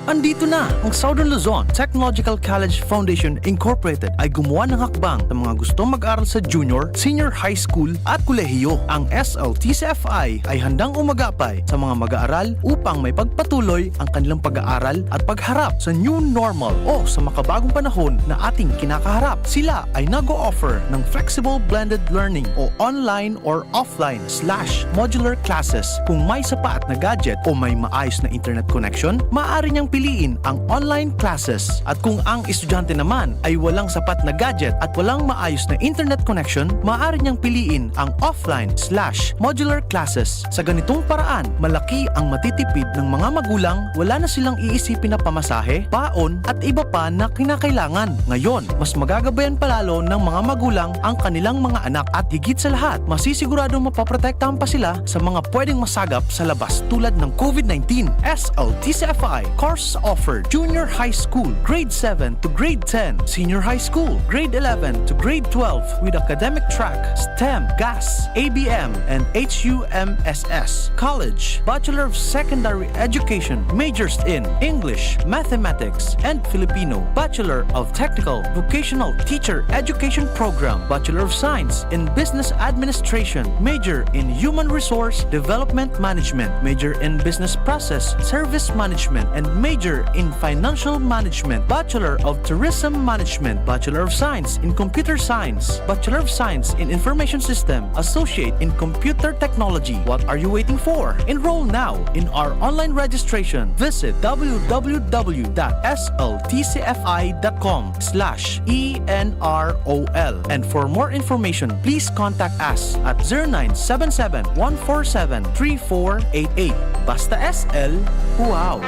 Andito na! Ang Southern Luzon Technological College Foundation Incorporated ay gumawa ng hakbang sa mga gustong mag-aral sa junior, senior high school at kolehiyo. Ang S L T C F I ay handang umagapay sa mga mag-aaral upang maipagpatuloy ang kanilang pag-aaral at pagharap sa new normal o sa makabagong panahon na ating kinakaharap. Sila ay nag-o-offer ng flexible blended learning o online or offline slash modular classes. Kung may sapat na gadget o may maayos na internet connection, maaari niyang piliin ang online classes. At kung ang estudyante naman ay walang sapat na gadget at walang maayos na internet connection, maaari niyang piliin ang offline slash modular classes. Sa ganitong paraan, malaki ang matitipid ng mga magulang, wala na silang iisipin na pamasahe, baon, at iba pa na kinakailangan. Ngayon, mas magagabayan palalo ng mga magulang ang kanilang mga anak at higit sa lahat, masisiguradong mapoprotektahan pa sila sa mga pwedeng masagap sa labas tulad ng COVID nineteen. S L T C F I course offered: Junior High School, Grade seven to Grade ten, Senior High School, Grade eleven to Grade twelve, with academic track, STEM, GAS, A B M, and H U M S S. College, Bachelor of Secondary Education, majors in English, Mathematics, and Filipino, Bachelor of Technical Vocational Teacher Education Program, Bachelor of Science in Business Administration, major in Human Resource Development Management, major in Business Process Service Management, and major in Financial Management, Bachelor of Tourism Management, Bachelor of Science in Computer Science, Bachelor of Science in Information System, Associate in Computer Technology. What are you waiting for? Enroll now in our online registration. Visit w w w dot s l t c f i dot com slash e n r o l. And for more information, please contact us at zero nine seven seven, one four seven, three four eight eight. Basta S L, wow!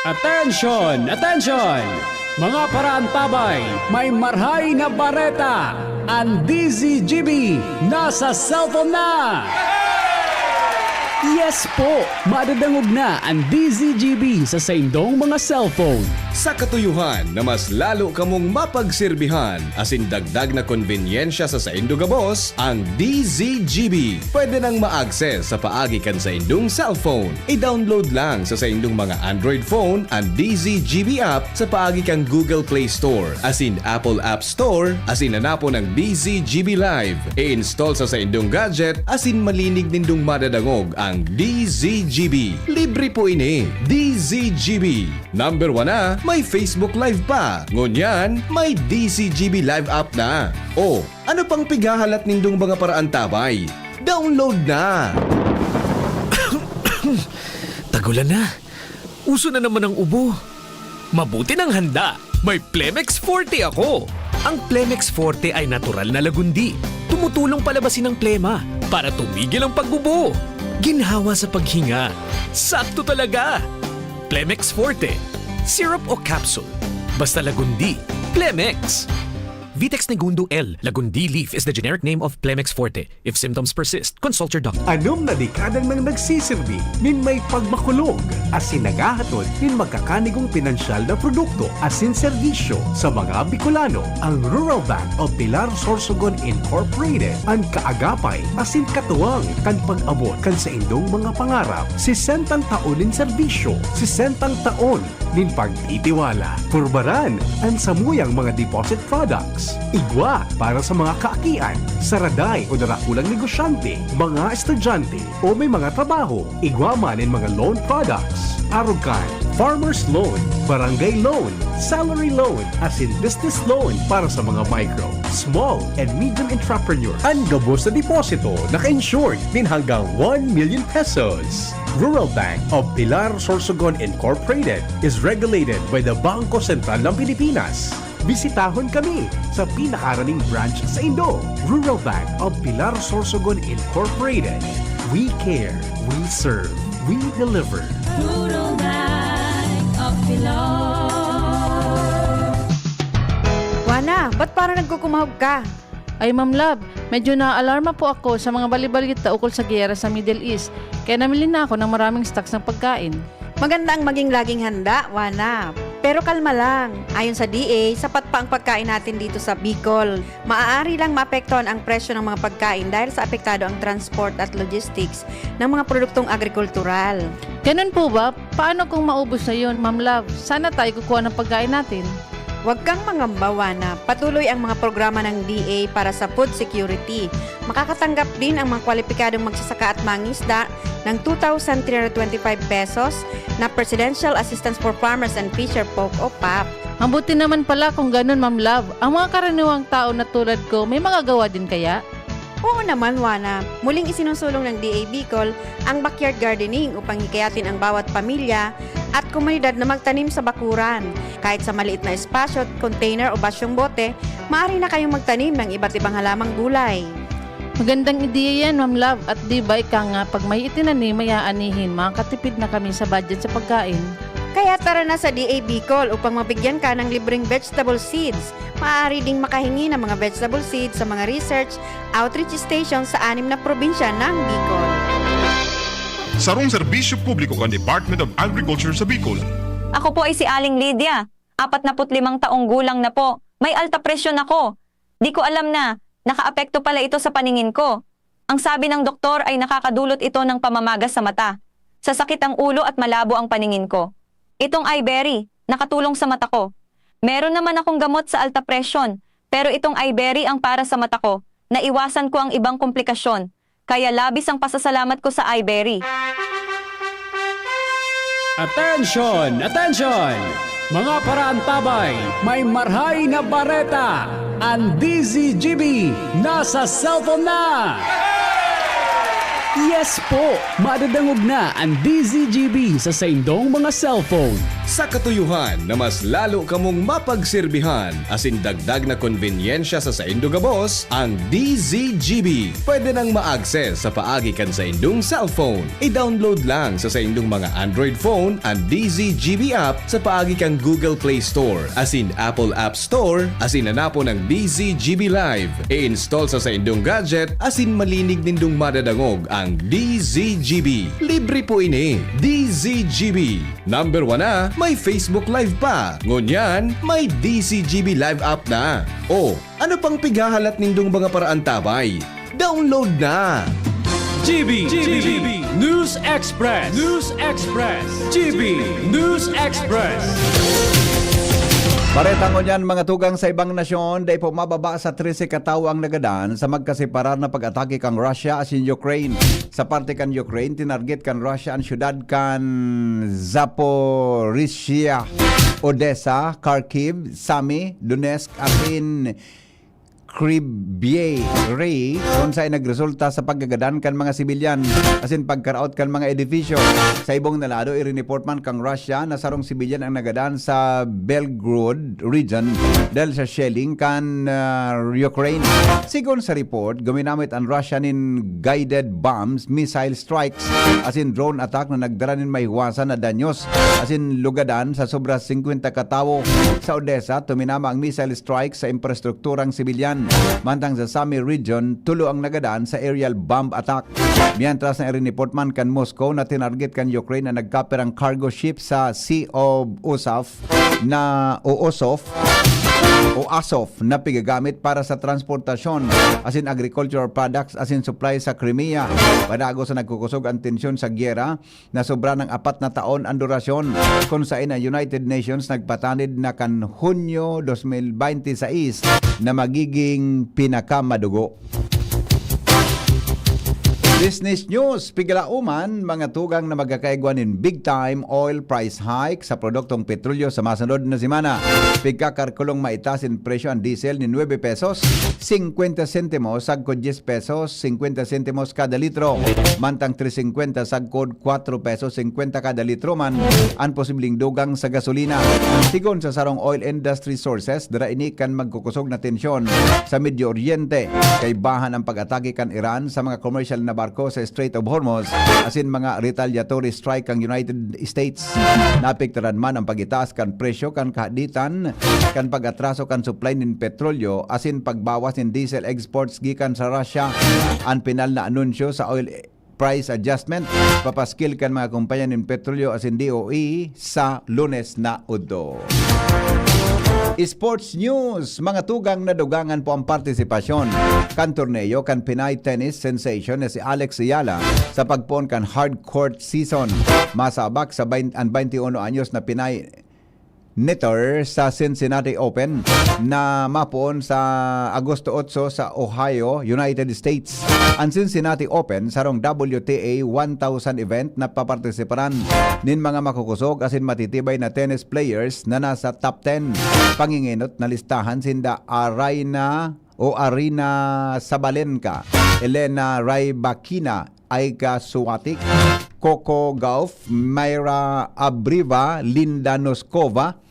Attention! Attention! Mga paraantabay, may marhay na bareta! An D Z G B nasa cellphone na! Yes po! Madadangog na an D Z G B sa saindong mga cellphone. Sa katuyohan na mas lalo kamong mapagserbihan asin dagdag na konbenyensya sa saindo gabos, ang D Z G B pwede nang ma-access sa paagi kan saindong cellphone. I-download lang sa saindong mga Android phone an D Z G B app sa paagi kan Google Play Store asin Apple App Store asin hanapon ang D Z G B Live. I-install sa saindong gadget asin malinig nindong madadangog ang D Z G B. Libre po ini. D Z G B. Number one na, may Facebook Live pa. Ngunyan, may D Z G B Live app na. O, ano pang pighahalat nindong mga paraantabay? Download na! Tagulan na. Uso na naman ang ubo. Mabuti nang handa. May Plemex Forte ako. Ang Plemex Forte ay natural na lagundi. Tumutulong palabasin ang plema para tumigil ang pag-ubo. Ginhawa sa paghinga. Sakto talaga! Plemex Forte. Syrup o capsule. Basta lagundi. Plemex. Vitex Negundo L. Lagundi leaf is the generic name of Plemex Forte. If symptoms persist, consult your doctor. Anom na dekada nang nagsisirbi nin may pagmakulog asin naghahatod nin magkakanigong pinansyal na produkto asin serbisyo sa mga Bicolano. Ang Rural Bank of Pilar Sorsogon Incorporated an kaagapay asin katuwang kan pag-abot kan saindong mga pangarap. Sesentang taon nin serbisyo, sesentang taon nin pagtitiwala. Purbaran an samuyang mga deposit products. Igwa para sa mga kaakian, saraday o darakulang negosyante, mga estudyante, o may mga trabaho. Igwa man nin mga loan products. Arog kan farmer's loan, barangay loan, salary loan, asin business loan para sa mga micro, small, and medium entrepreneur. An gabos na deposito naka-insured nin hanggang one million pesos. Rural Bank of Pilar Sorsogon Incorporated is regulated by the Bangko Sentral ng Pilipinas. Bisitahon kami sa pinakaharaning branch saindo. Rural Bank of Pilar Sorsogon Incorporated. We care, we serve, we deliver. Rural Bank of Pilar. Juana, ba't parang nagkukumahog ka? Ay, Ma'am Love, medyo naaalarma po ako sa mga bali-balita ukol sa giyera sa Middle East, kaya namili na ako ng maraming stocks ng pagkain. Maganda ang maging laging handa, Juana. Pero kalma lang. Ayon sa D A, sapat pa ang pagkain natin dito sa Bicol. Maaari lang maapektuhan ang presyo ng mga pagkain dahil sa apektado ang transport at logistics ng mga produktong agrikultural. Ganun po ba? Paano kung maubos na yun, Ma'am Love? Saan na tayo kukuha ng pagkain natin? Huwag kang mangamba, Juana. Patuloy ang mga programa ng D A para sa food security. Makakatanggap din ang mga kwalipikadong magsasaka at mangisda ng two thousand three hundred twenty-five pesos na Presidential Assistance for Farmers and Fisher Folk o pap. Mabuti naman pala kung ganun, Ma'am Love. Ang mga karaniwang tao na tulad ko, may magagawa din kaya? Oo naman, Juana. Muling isinusulong ng D A Bicol ang backyard gardening upang hikayatin ang bawat pamilya at komunidad na magtanim sa bakuran, kahit sa maliit na espasyo, container o basyong bote, maaari na kayong magtanim ng iba't ibang halamang gulay. Magandang ideya yan, Ma'am Love. At di ba ika nga, pag may itinanim, may aanihin, makakatipid na kami sa budget sa pagkain. Kaya tara na sa D A Bicol upang mabigyan ka ng libreng vegetable seeds. Maaari ding makahingi ng mga vegetable seeds sa mga research outreach station sa anim na probinsya ng Bicol. Sarong serbisyo publiko kan Department of Agriculture sa Bicol. Ako po ay si Aling Lydia, apat na put limang taong gulang na po. May alta presyon ako. Di ko alam na nakaapekto pala ito sa paningin ko. Ang sabi ng doktor ay nakakadulot ito ng pamamaga sa mata, sasakit ang ulo at malabo ang paningin ko. Itong Iberry, nakatulong sa mata ko. Meron naman akong gamot sa alta presyon, pero itong Iberry ang para sa mata ko. Naiwasan ko ang ibang komplikasyon, kaya labis ang pasasalamat ko sa Iberry. Attention! Attention! Mga paraantabay, may marhay na bareta! An D Z G B nasa cellphone na! Yes po! Madadangog na an D Z G B sa saindong mga cellphone. Sa katuyohan na mas lalo kamong mapagserbihan asin dagdag na konbenyensya sa saindo gabos, ang D Z G B pwede nang ma-access sa paagi kan saindong cellphone. I-download lang sa saindong mga Android phone an D Z G B app sa paagi kan Google Play Store asin Apple App Store asin hanapon ang D Z G B Live. I-install sa saindong gadget asin malinig nindong madadangog ang D Z G B. Libre po ini. D Z G B. Number one na, may Facebook Live pa. Ngunyan, may D Z G B Live app na. O, ano pang pighahalat nindong mga paraantabay? Download na! G B, G B, News Express, News Express, G B News Express. Bareta ngunyan, mga tugang, sa ibang nasyon, dai po mababa sa trese katawo ang nagadan sa magkaseparar na pag-atake kan Russia asin Ukraine. Sa parte kan Ukraine, tinarget kan Russia an syudad kan Zaporizhia, Odessa, Kharkiv, Sumy, Donetsk asin Kryvyi Rih, kun saen nagresulta sa paggagadan kan mga sibilyan asin pagkaraot kan mga edifisyo. Sa ibong na lado, irineport man kan Russia na sarong sibilyan ang nagadan sa Belgorod region dahil sa shelling kan, ah, Ukraine. Sigon sa report, guminamit an Russia nin guided bombs, missile strikes asin drone attack na nagdara nin mahiwasan na danyos asin lugadan sa sobra singkwenta ka tawo. Sa Odessa, tuminama ang missile strike sa infrastrukturang sibilyan, mantang sa Sumy region, tulo ang nagadan sa aerial bomb attack. Mientras na irineport man kan Moscow na tinarget kan Ukraine an nagkaperang cargo ship sa Sea of Azov na o Azov o Azov na pigagamit para sa transportasyon asin agricultural products asin supply sa Crimea. Padagos na nagkukusog an tensyon sa gyera na sobra ng apat na taon an durasyon, kun saen ang United Nations nagpatanid na kan Hunyo dos mil bente sais na magiging pinakamadugo. Business News, pigalaoman, mga tugang na magkakaigwa nin big time oil price hike sa produktong petrolyo sa masunod na semana. Pigkakarkulong maitaas in presyo an diesel nin nuebe pesos singkwenta sentimos sagkod dyes pesos singkwenta sentimos kada litro, mantang tres singkwenta sagkod kwatro pesos singkwenta kada litro man an posibleng dugang sa gasolina. Sigon sa sarong oil industry sources, dara ini kan magkukusog na tensyon sa Medio Oriente, kaibahan ang pag-atake kan Iran sa mga commercial na barko sa Strait of Hormuz asin mga retaliatory strike kan United States. Naapektaran man ang pag-itaas kan presyo kan kahaditan kan pag-atraso kan supply nin petrolyo asin pagbawas nin diesel exports gikan sa Russia. An pinal na anunsyo sa oil price adjustment papaskil kan mga kompanya nin petrolyo asin D O E sa Lunes na udto. Sports News, mga tugang, nadugangan po ang partisipasyon kan torneo kan Pinay tennis sensation na si Alex Ayala sa pagpoon kan hard court season. Masabak sa bain-, an baynte uno anyos na Pinay netter sa Cincinnati Open na mapoon sa Agosto otso sa Ohio, United States. An Cincinnati Open, sarong W T A one thousand event na papartisiparan nin mga makukusog asin matitibay na tennis players na nasa top ten. Pangingenot na listahan sinda Arina o Arina Sabalenka, Elena Rybakina, Iga Swiatek, Coco Gauff, Mayra Abreva, Linda Noskova,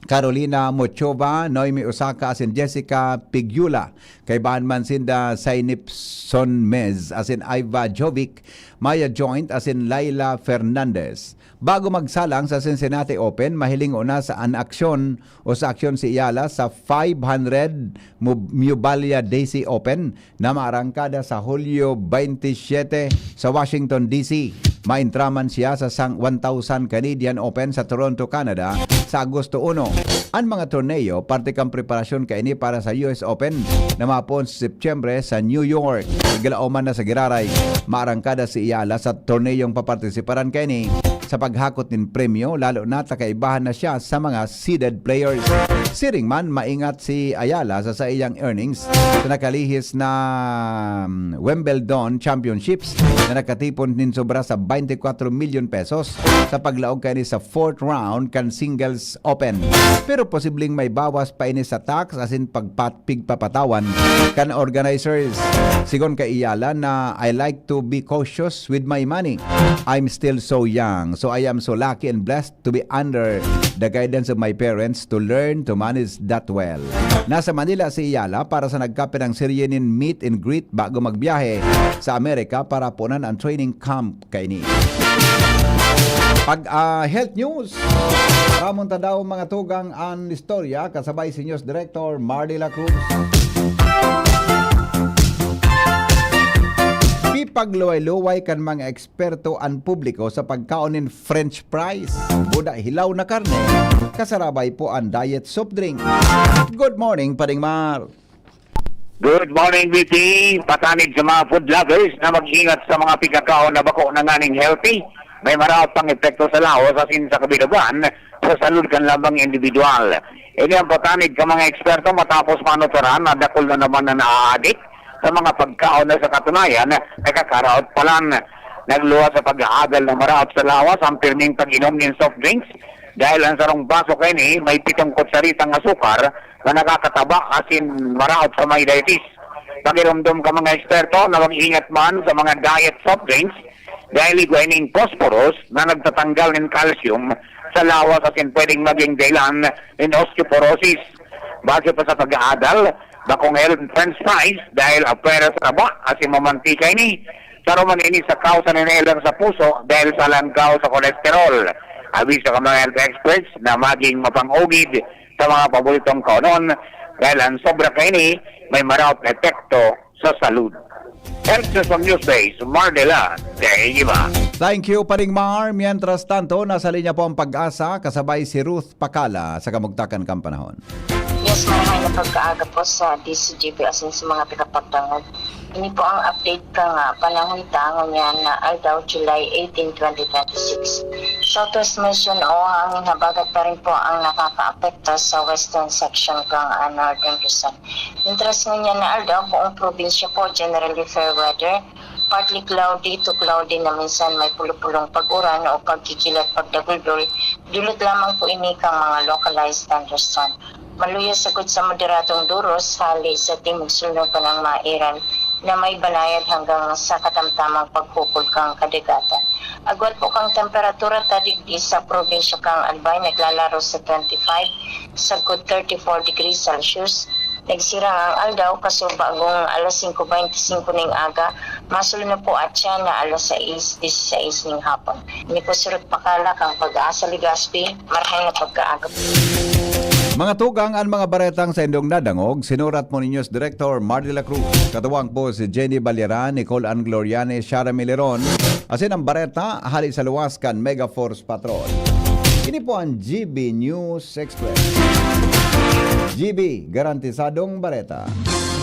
Karolina Muchova, Naomi Osaka asin Jessica Pegula. Kaibahan man sinda Sainipson Mez asin Iva Jovic, Maya Joint asin Laila Fernandez. Bago magsalang sa Cincinnati Open, mahiling una sa an aksyon o sa aksyon si Ayala sa five hundred Mu-, Mubaya Daisy Open na maarangkada sa Hulyo baynte siyete sa Washington, D C. Maintra man siya sa sang one thousand Canadian Open sa Toronto, Canada sa Agosto uno. An mga torneo, parte kan preparasyon kaini para sa U S Open na mapoon sa Setyembre sa New York. Igalaom man na sa giraray, maarangkada si Ayala sa torneyong papartisiparan kaini sa paghakot nin premyo, lalo na ta kaibahan na siya sa mga seeded players. Siring man, maingat si Ayala sa saiyang earnings sa nakalihis na, um, Wimbledon Championships na nakatipon nin sobra sa twenty-four million pesos sa paglaog kaini sa fourth round kan singles Open. Pero posibleng may bawas pa ini sa tax asin pagpat-, pigpapatawan kan organizers. Sigon kay Ayala na, "I like to be cautious with my money. I'm still so young, so I am so lucky and blessed to be under the guidance of my parents to learn to manage that well." Nasa Manila si Ayala para sa nagkapirang serye nin meet and greet bago magbiyahe sa Amerika para punan ang training camp kaini. Pag, ah, health news, ramon ta daw mga tugang an istorya kasabay si News Director Mardy La Cruz. Pipagluway-luway kan mga eksperto an publiko sa pagkaon nin French fries, buda hilaw na karne, kasarabay po an diet soft drink. Good morning, Paring Mar. Good morning, B T. Patanid sa mga food lovers na mag-ingat sa mga pikakaon na bako na nganing healthy. May maraot pang epekto sa lawas asin sa kabilugan sa salud kan lambang individual. Ini ang patanid kan mga eksperto matapos maanotaran na dakul na naman na naaadik sa mga pagkaon na sa katunayan nakakaraot palan. Nagluwas sa pag-aadal na maraot sa lawas ang pirming pag-inom nin soft drinks dahil ang sarong baso kaini may pitong kutsaritang asukar na nakakataba asin maraot sa may diabetes. Pagiromdom kan mga eksperto na mag-ingat man sa mga diet soft drinks dahil igwa ining phosphorus na nagtatanggal nin calcium sa lawas asin pwedeng maging dahilan nin osteoporosis. Base pa sa pag-aadal, bakong health french fries dahil apwera sa taba asin mamantika ini. Saro man ini sa kausa nin helang sa puso dahil sa langkaw sa kolesterol. Abiso kan mga health experts na maging mapangugid sa mga paboritong kaonon dahil ang sobra kaini may maraot na epekto sa salud. Health News from Newsbase, Mardela de Iba. Thank you, Paring Mar. Mientras tanto, nasa linya po ang Pag-asa, kasabay si Ruth Pakala sa kamugtakan kan panahon. Yes, marahay na pagkaaga po sa D C G P asin sa mga tagapagdangog. Ini po ang update kan panahon ta ngunyan na aldaw, July eighteen, twenty twenty-six. Southwest monsoon o hangin habagat pa rin po ang nakakaapekto sa western section kan, ah, northern Luzon. Mintras ngunyan na aldaw, buong probinsya po generally fair weather, partly cloudy to cloudy na minsan may pulo-pulong pag-uran o pagkikilat pagdaguldol, dulot lamang po ini kan mga localized thunderstorm. Maluya sagkod sa moderadong duros, hali sa timog-sulnong panang mairal na may banayad hanggang sa katamtamang pagkukol kan kadagatan. Agwat po kan temperatura ta digdi sa probinsya kan Albay, naglalaro sa twenty-five sagkod thirty-four degrees Celsius. Nagsirang ang aldaw, kasuba gong alas singko beintisinko ning aga, masul na po atyan na alas sais disisais ning hapon. Ini po si Ruth Pakala kan Pag-asa Legazpi, marahay na pagkaaga po. Mga tugang, an mga baretang saindong nadangog, sinurat po ni News Director Mardy La Cruz. Katuwang po si Jenny Balyaran, Nicole Ann Gloriani, Shara Miliron, asin ang bareta hali sa luwas kan Mega Force Patrol. Ini po ang G B News Express. G B, garantisadong bareta.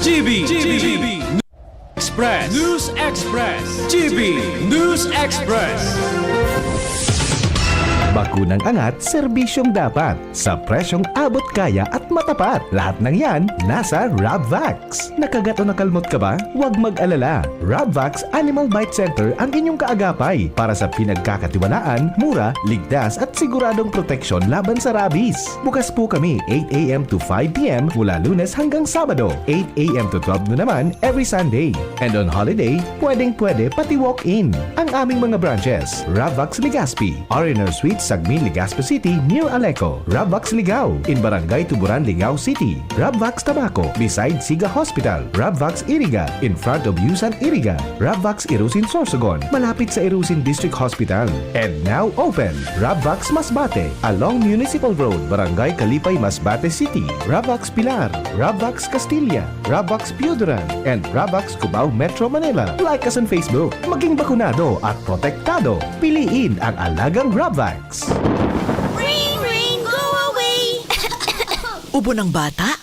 G B, G B, Express. News Express. G B News Express. Bakunang angat, serbisyong dapat, sa presyong abot kaya at matapat. Lahat ng yan, nasa Rabvax. Nakagat o nakalmot ka ba? Huwag mag-alala. Rabvax Animal Bite Center ang inyong kaagapay para sa pinagkakatiwalaan, mura, ligtas at siguradong proteksyon laban sa rabies. Bukas po kami eight a m to five p m mula Lunes hanggang Sabado, eight a m to twelve noon naman every Sunday. And on holiday, pwedeng-pwede pati walk-in. Ang aming mga branches, Rabvax Legazpi, R and R Suites, Sagmin, Legazpi City, near Aleco, Rabvax Ligao, in Barangay Tuburan, Ligao City, Rabvax Tabaco, beside Siga Hospital, Rabvax Iriga, in front of Yusan Iriga, Rabvax Irusin Sorsogon, malapit sa Irusin District Hospital. And now open, Rabvax Masbate, along Municipal Road, Barangay Kalipay, Masbate City, Rabvax Pilar, Rabvax Castilla, Rabvax Pioduran, and Rabvax Cubao, Metro Manila. Like us on Facebook. Maging bakunado at protektado. Piliin ang alagang Rabvax. Ring, ring, go away! Ubo ng bata?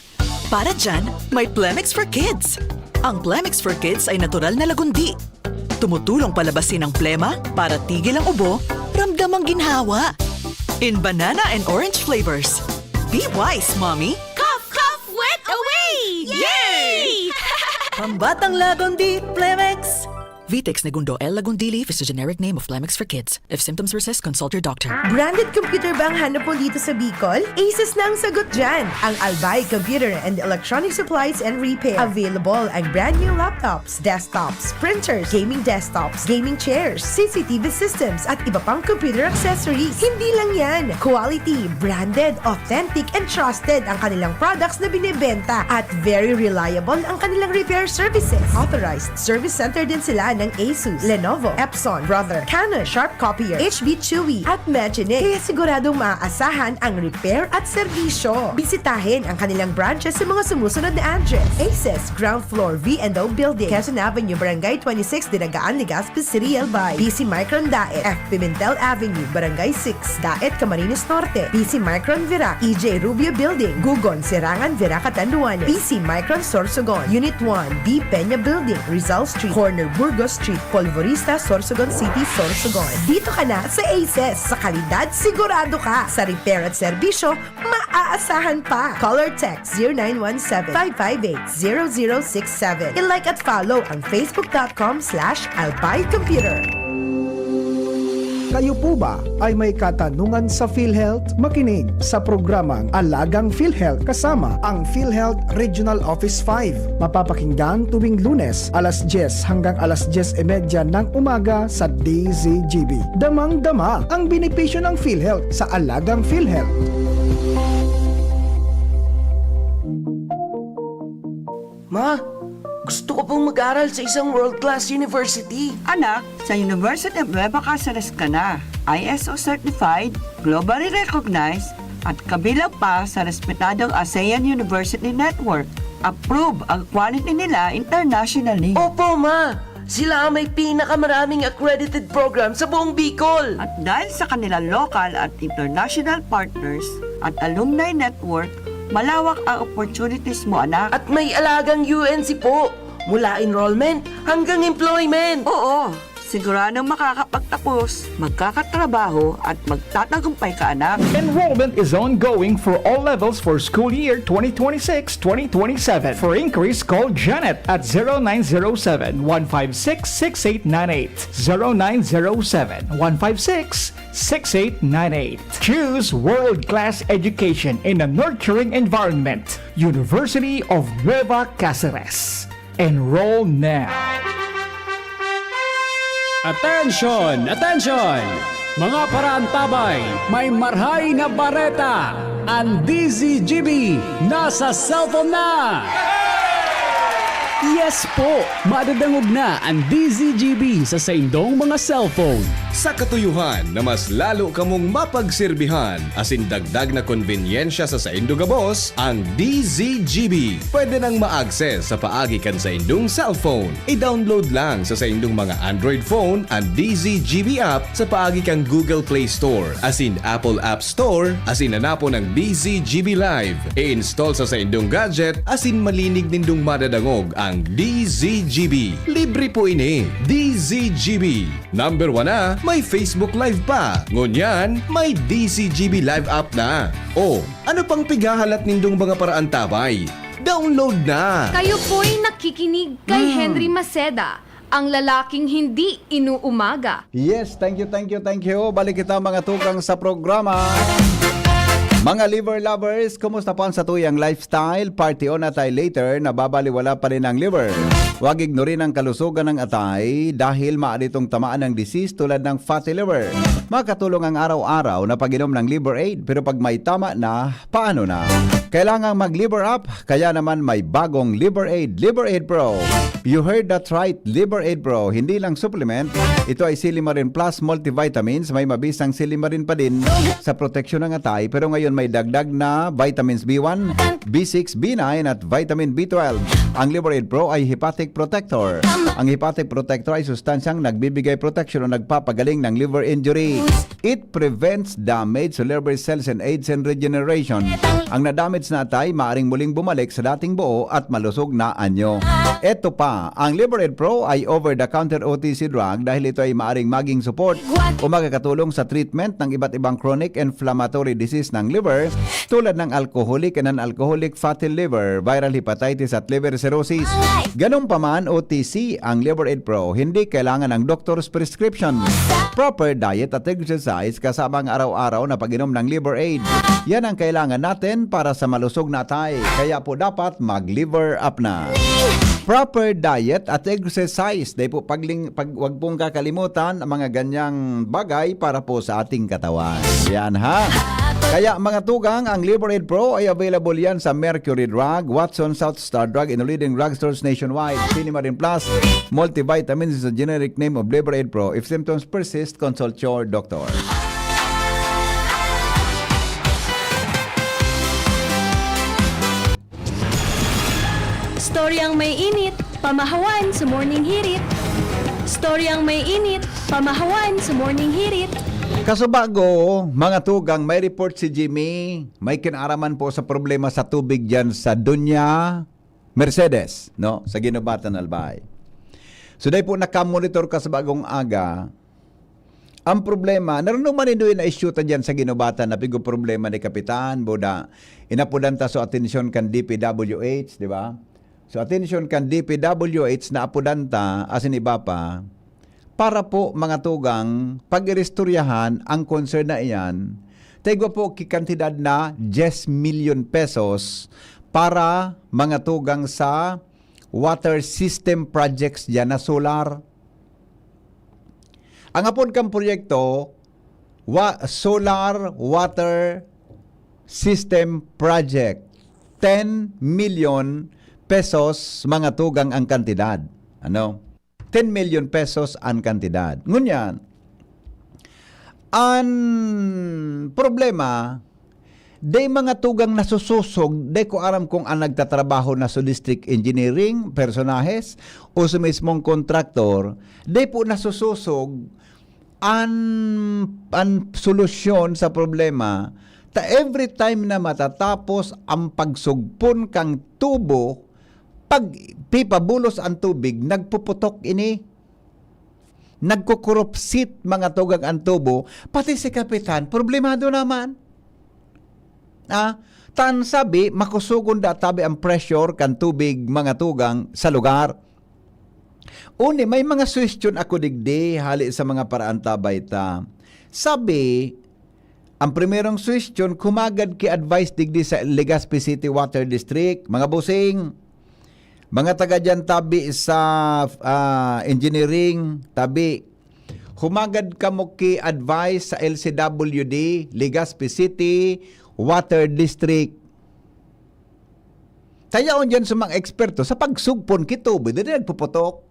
Para dyan, may Plemex for Kids. Ang Plemex for Kids ay natural na lagundi. Tumutulong palabasin ang plema para tigil ang ubo, Damdamang ginhawa. In banana and orange flavors. Be wise, mommy. Cough, cough, wet away! Yay! Pambatang Lagundi, Plemex! Vitex Negundo L. Lagundili is a generic name of Plemex for kids. If symptoms persist, consult your doctor. Branded computer ba ang hanap mo dito sa Bicol? Asus na ang sagot dyan! Ang Albay Computer and Electronic Supplies and Repair. Available ang brand new laptops, desktops, printers, gaming desktops, gaming chairs, C C T V systems, at iba pang computer accessories. Hindi lang yan! Quality, branded, authentic, and trusted ang kanilang products na binebenta at very reliable ang kanilang repair services. Authorized service center din sila ng Asus, Lenovo, Epson, Brother, Canon, Sharp Copier, H B Chewy, at Magine. Kaya siguradong maaasahan ang repair at serbisyo. Bisitahin ang kanilang branches sa mga sumusunod na address: Aces, ground floor, V and O Building, Quezon Avenue, Barangay twenty-six, Dinagaan, Legazpi City, Albay. P C Micron Daet, F Pimentel Avenue, Barangay six, Daet, Camarines Norte. P C Micron Virac, E J Rubio Building, Gugon, Serangan, Virac, Catanduanes. P C Micron Sorsogon, Unit one, B Peña Building, Rizal Street, corner Burgos Street, Polvorista, Sorsogon City, Sorsogon. Dito ka na sa Aces. Sa kalidad, sigurado ka. Sa repair at serbisyo, maaasahan pa. Call or text zero nine one seven, five five eight, zero zero six seven. I-like at follow ang facebook dot com slash albay computer. Kayo po ba ay may katanungan sa PhilHealth? Makinig sa programang Alagang PhilHealth kasama ang PhilHealth Regional Office five. Mapapakinggan tuwing Lunes, alas dyes hanggang alas dyes y media ng umaga sa D Z G B. Damang-dama ang benepisyo ng PhilHealth sa Alagang PhilHealth. Ma, gusto ko pong mag-aral sa isang world-class university. Anak, sa University of Nueva Caceres ka na. I S O certified, globally recognized, at kabilang pa sa respetadong ASEAN University Network. Approve ang quality nila internationally. Opo, ma! Sila ang may pinakamaraming accredited program sa buong Bicol! At dahil sa kanilang local at international partners at alumni network, malawak ang opportunities mo, anak. At may alagang U N C po! Mula enrollment hanggang employment! Oo! Siguradong makakapagtapos, magkakatrabaho, at magtatagumpay ka, anak. Enrollment is ongoing for all levels for school year twenty twenty-six twenty twenty-seven. For inquiries, call Janet at zero nine zero seven, one five six, six eight nine eight. Zero nine zero seven, one five six, six eight nine eight. Choose world-class education in a nurturing environment. University of Nueva Caceres. Enroll now. Attention! Attention! Mga paraantabay, may marhay na bareta! Ang D Z G B nasa cellphone na! Yes po! Madadangog na ang D Z G B sa saindong mga cellphone. Sa katuyohan na mas lalo kamong mapagsirbihan asin dagdag na konbenyensya sa saindo gabos, ang D Z G B pwede nang ma-access sa paagi kan saindong cellphone. I-download lang sa saindong mga Android phone an D Z G B app sa paagi kan Google Play Store asin Apple App Store asin hanapon ang D Z G B Live. I-install sa saindong gadget asin malinig nindong madadangog ang D Z G B. Libre po ini. D Z G B. Number one na, may Facebook Live pa. Ngunyan, may D Z G B Live app na. O, ano pang pighahalat nindong mga paraantabay? Download na! Kayo po'y nakikinig kay Hmm. Henry Maceda, ang lalaking hindi inuumaga. Yes, thank you, thank you, thank you. Balik kita, mga tugang, sa programa. Mga liver lovers, kumusta po ang satuyang lifestyle? Party on at ay later, nababaliwala pa rin ang liver. Huwag ignorin ang kalusugan ng atay dahil maaari itong tamaan ng disease tulad ng fatty liver. Makatulong ang araw-araw na pag-inom ng Liver Aid, pero pag may tama na, paano na? Kailangang mag-Liver Up, kaya naman may bagong Liver Aid, Liver Aid Pro. You heard that right, Liver Aid Pro. Hindi lang supplement, ito ay Silimarin Plus multivitamins, may mabisang silimarin pa din sa proteksyon ng atay, pero ngayon May dagdag na vitamins B one, B six, B nine at vitamin B twelve. Ang Liver Aid Pro ay hepatic protector. Ang hepatic protector ay sustansyang nagbibigay proteksyon o nagpapagaling ng liver injury. It prevents damage to liver cells and aids in regeneration. Ang na-damage na atay maaring muling bumalik sa dating buo at malusog na anyo. Eto pa, ang Liver Aid Pro ay over-the-counter O T C drug dahil ito ay maaring maging support o makakatulong sa treatment ng iba't ibang chronic inflammatory disease ng liver, tulad ng alcoholic and non-alcoholic fatty liver, viral hepatitis at liver cirrhosis. Ganun pa man, O T C ang Liver Aid Pro, hindi kailangan ng doctor's prescription. Proper diet at exercise kasama ang araw-araw na pag-inom ng Liver Aid. Yan ang kailangan natin para sa malusog na atay. Kaya po dapat mag-liver up na. Proper diet at exercise. Dahil po pagling, pag, wag pong kakalimutan ang mga ganyang bagay para po sa ating katawan. Yan ha. Kaya mga tugang, ang Liver Aid Pro ay available yan sa Mercury Drug, Watson, South Star Drug, and leading drugstores nationwide. Sinimarin Plus, multivitamins is a generic name of Liver Aid Pro. If symptoms persist, consult your doctor. Storyang may init, pamahawan sa Morning Hirit. Storyang may init, pamahawan sa Morning Hirit. Kasubago, mga tugang, may report si Jimmy. May kinaraman po sa problema sa tubig dyan sa Dunya Mercedes, no? Sa Guinobatan, Albay. So, dahil po nakamonitor ka sa bagong aga, ang problema, naranuman nindo na issue ta dyan sa Guinobatan na pigo problema ni Kapitan, buda, inapudan ta so atensyon kan D P W H, di ba? So, atensyon kan D P W H na apudan ta, asin iba pa, para po, mga tugang, pag-iristoryahan ang concern na iyan, taigwa po ki kantidad na diyes milyon pesos para, mga tugang, sa water system projects dyan na solar. Ang apod kang proyekto, wa, solar water system project, ten milyon pesos, mga tugang, ang kantidad. Ano? Ten milyon pesos ang kantidad. Ngunyan, ang problema, day mga tugang nasusosog, day ko aram kung ang nagtatrabaho na sa district engineering, personahes, o sa mismong kontraktor, day po nasusosog an, an solusyon sa problema, ta every time na matatapos ang pagsugpon kang tubo, pag pipabulos ang tubig, nagpuputok ini. Nagkukurupsit, mga tugang, ang tubo, pati si Kapitan, problemado naman. Ah, tan sabi, makusogon da tabi ang pressure kan tubig, mga tugang, sa lugar. Uni, may mga suhestyon ako digdi, hali sa mga paraantabay ta. Sabi, ang primerong suhestyon, kumagad ki advice digdi sa Legazpi City Water District, mga busing, mga taga dyan tabi sa ah, engineering, tabi, humagad kamo ki advice sa L C W D, Legazpi City Water District. Tayaon dyan sa mga eksperto sa pagsugpon ki tubig, dili nagpuputok.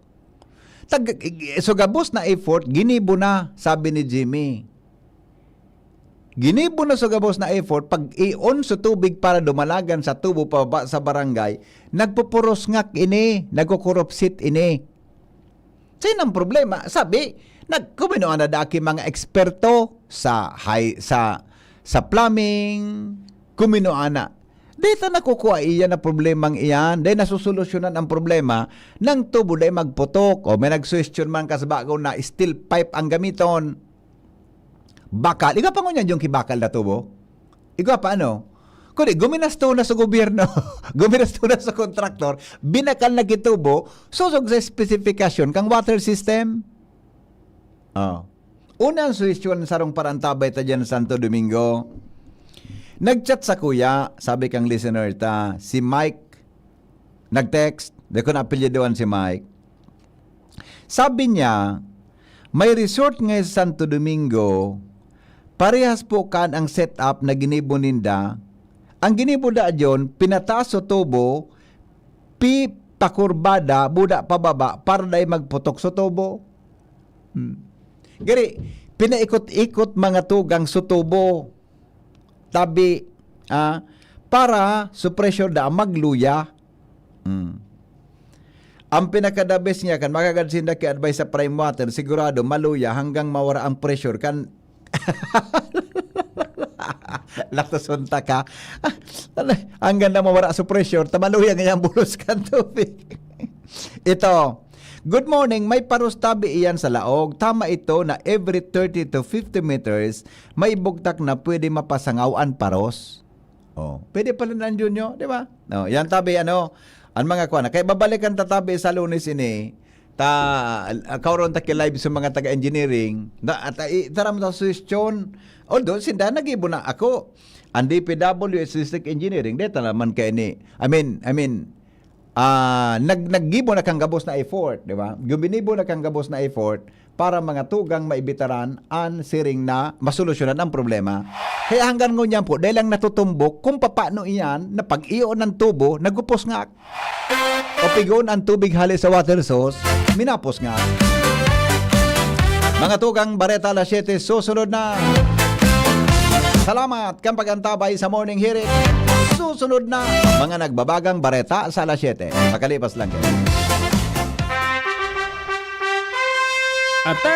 Tag, so gabos na effort, ginibo na, sabi ni Jimmy. Ginibo na sa gabos na effort, pag ion sa tubig para dumalagan sa tubo pababa sa barangay, nagpupurusngak ini, nagkukurupsit ini. Sa ang problema, sabi, nagkuminuan na daki mga eksperto sa high, sa sa plumbing, kuminuan na. Dito nakukuha iyan na problemang iyan, dahil nasusolusyonan ang problema ng tubo dahil magputok o may nagsuwestiyon man kas bago na steel pipe ang gamiton. Bakal. Igwa pa ngunyan yung kibakal na tubo? Igwa pa ano? Kundi guminasto na sa gobyerno, guminasto na sa kontraktor, binakal na gitubo, susog sa specification kang water system. Oh. Unang suhestyon sarong parantabay ta dyan sa Santo Domingo. Nag-chat sa kuya, sabi kang listener ta, si Mike, nag-text, di ko naapelyidoan si Mike. Sabi niya, may resort nga sa Santo Domingo, parehas po kan ang setup na ginibo ninda. Ang ginibo da dyan, pinataas sa tubo, pi pakurbada, buda pababa, para dai magputok sa tubo. Hmm. Gari, pinaikot-ikot mga tugang sa tubo. Tabi, ah, para sa pressure da magluya. Mm. Ang pinaka-the best niya, kan magagad sinda ki advice sa Prime Water, sigurado maluya hanggang mawara ang pressure kan Laktason ta ka. Hanggang na mawara sa pressure, ta maluya ngayon bulos kan tubig. Ito, "Good morning, may paros tabi iyan sa laog. Tama ito na every thirty to fifty meters, may bugtak na pwede mapasangaw an paros." Oh, pwede pala na ang Junyo, di ba? Oh, yan tabi, ano, ang mga kuwan. Kaya babalikan ta tabi sa Lunes ini, ta, ah, kauron ta ki live sa mga taga-engineering. Da, at, ah, i-, taram ta suggestion. Although, sinda, nag-ibo na ako. Ang D P W at District Engineering, deta naman kayo ni, I mean, I mean, ah, nag-, naggibo na kang gabos na effort, di ba? Guminibo na kang gabos na effort para mga tugang maibitaran an siring na masolusyonan ang problema. Kaya hanggang ngunyan po, dahil lang natutumbok kung papaano iyan na pag-iyo ng tubo, nagupos nga o pigon ang tubig hali sa water source, minapos nga. Mga tugang, bareta alas siyete, susunod na. Salamat kan pag-antabay sa Morning Hirit. Susunod na, mga nagbabagang bareta sa alas siyete. Makalipas lang kayo. Ata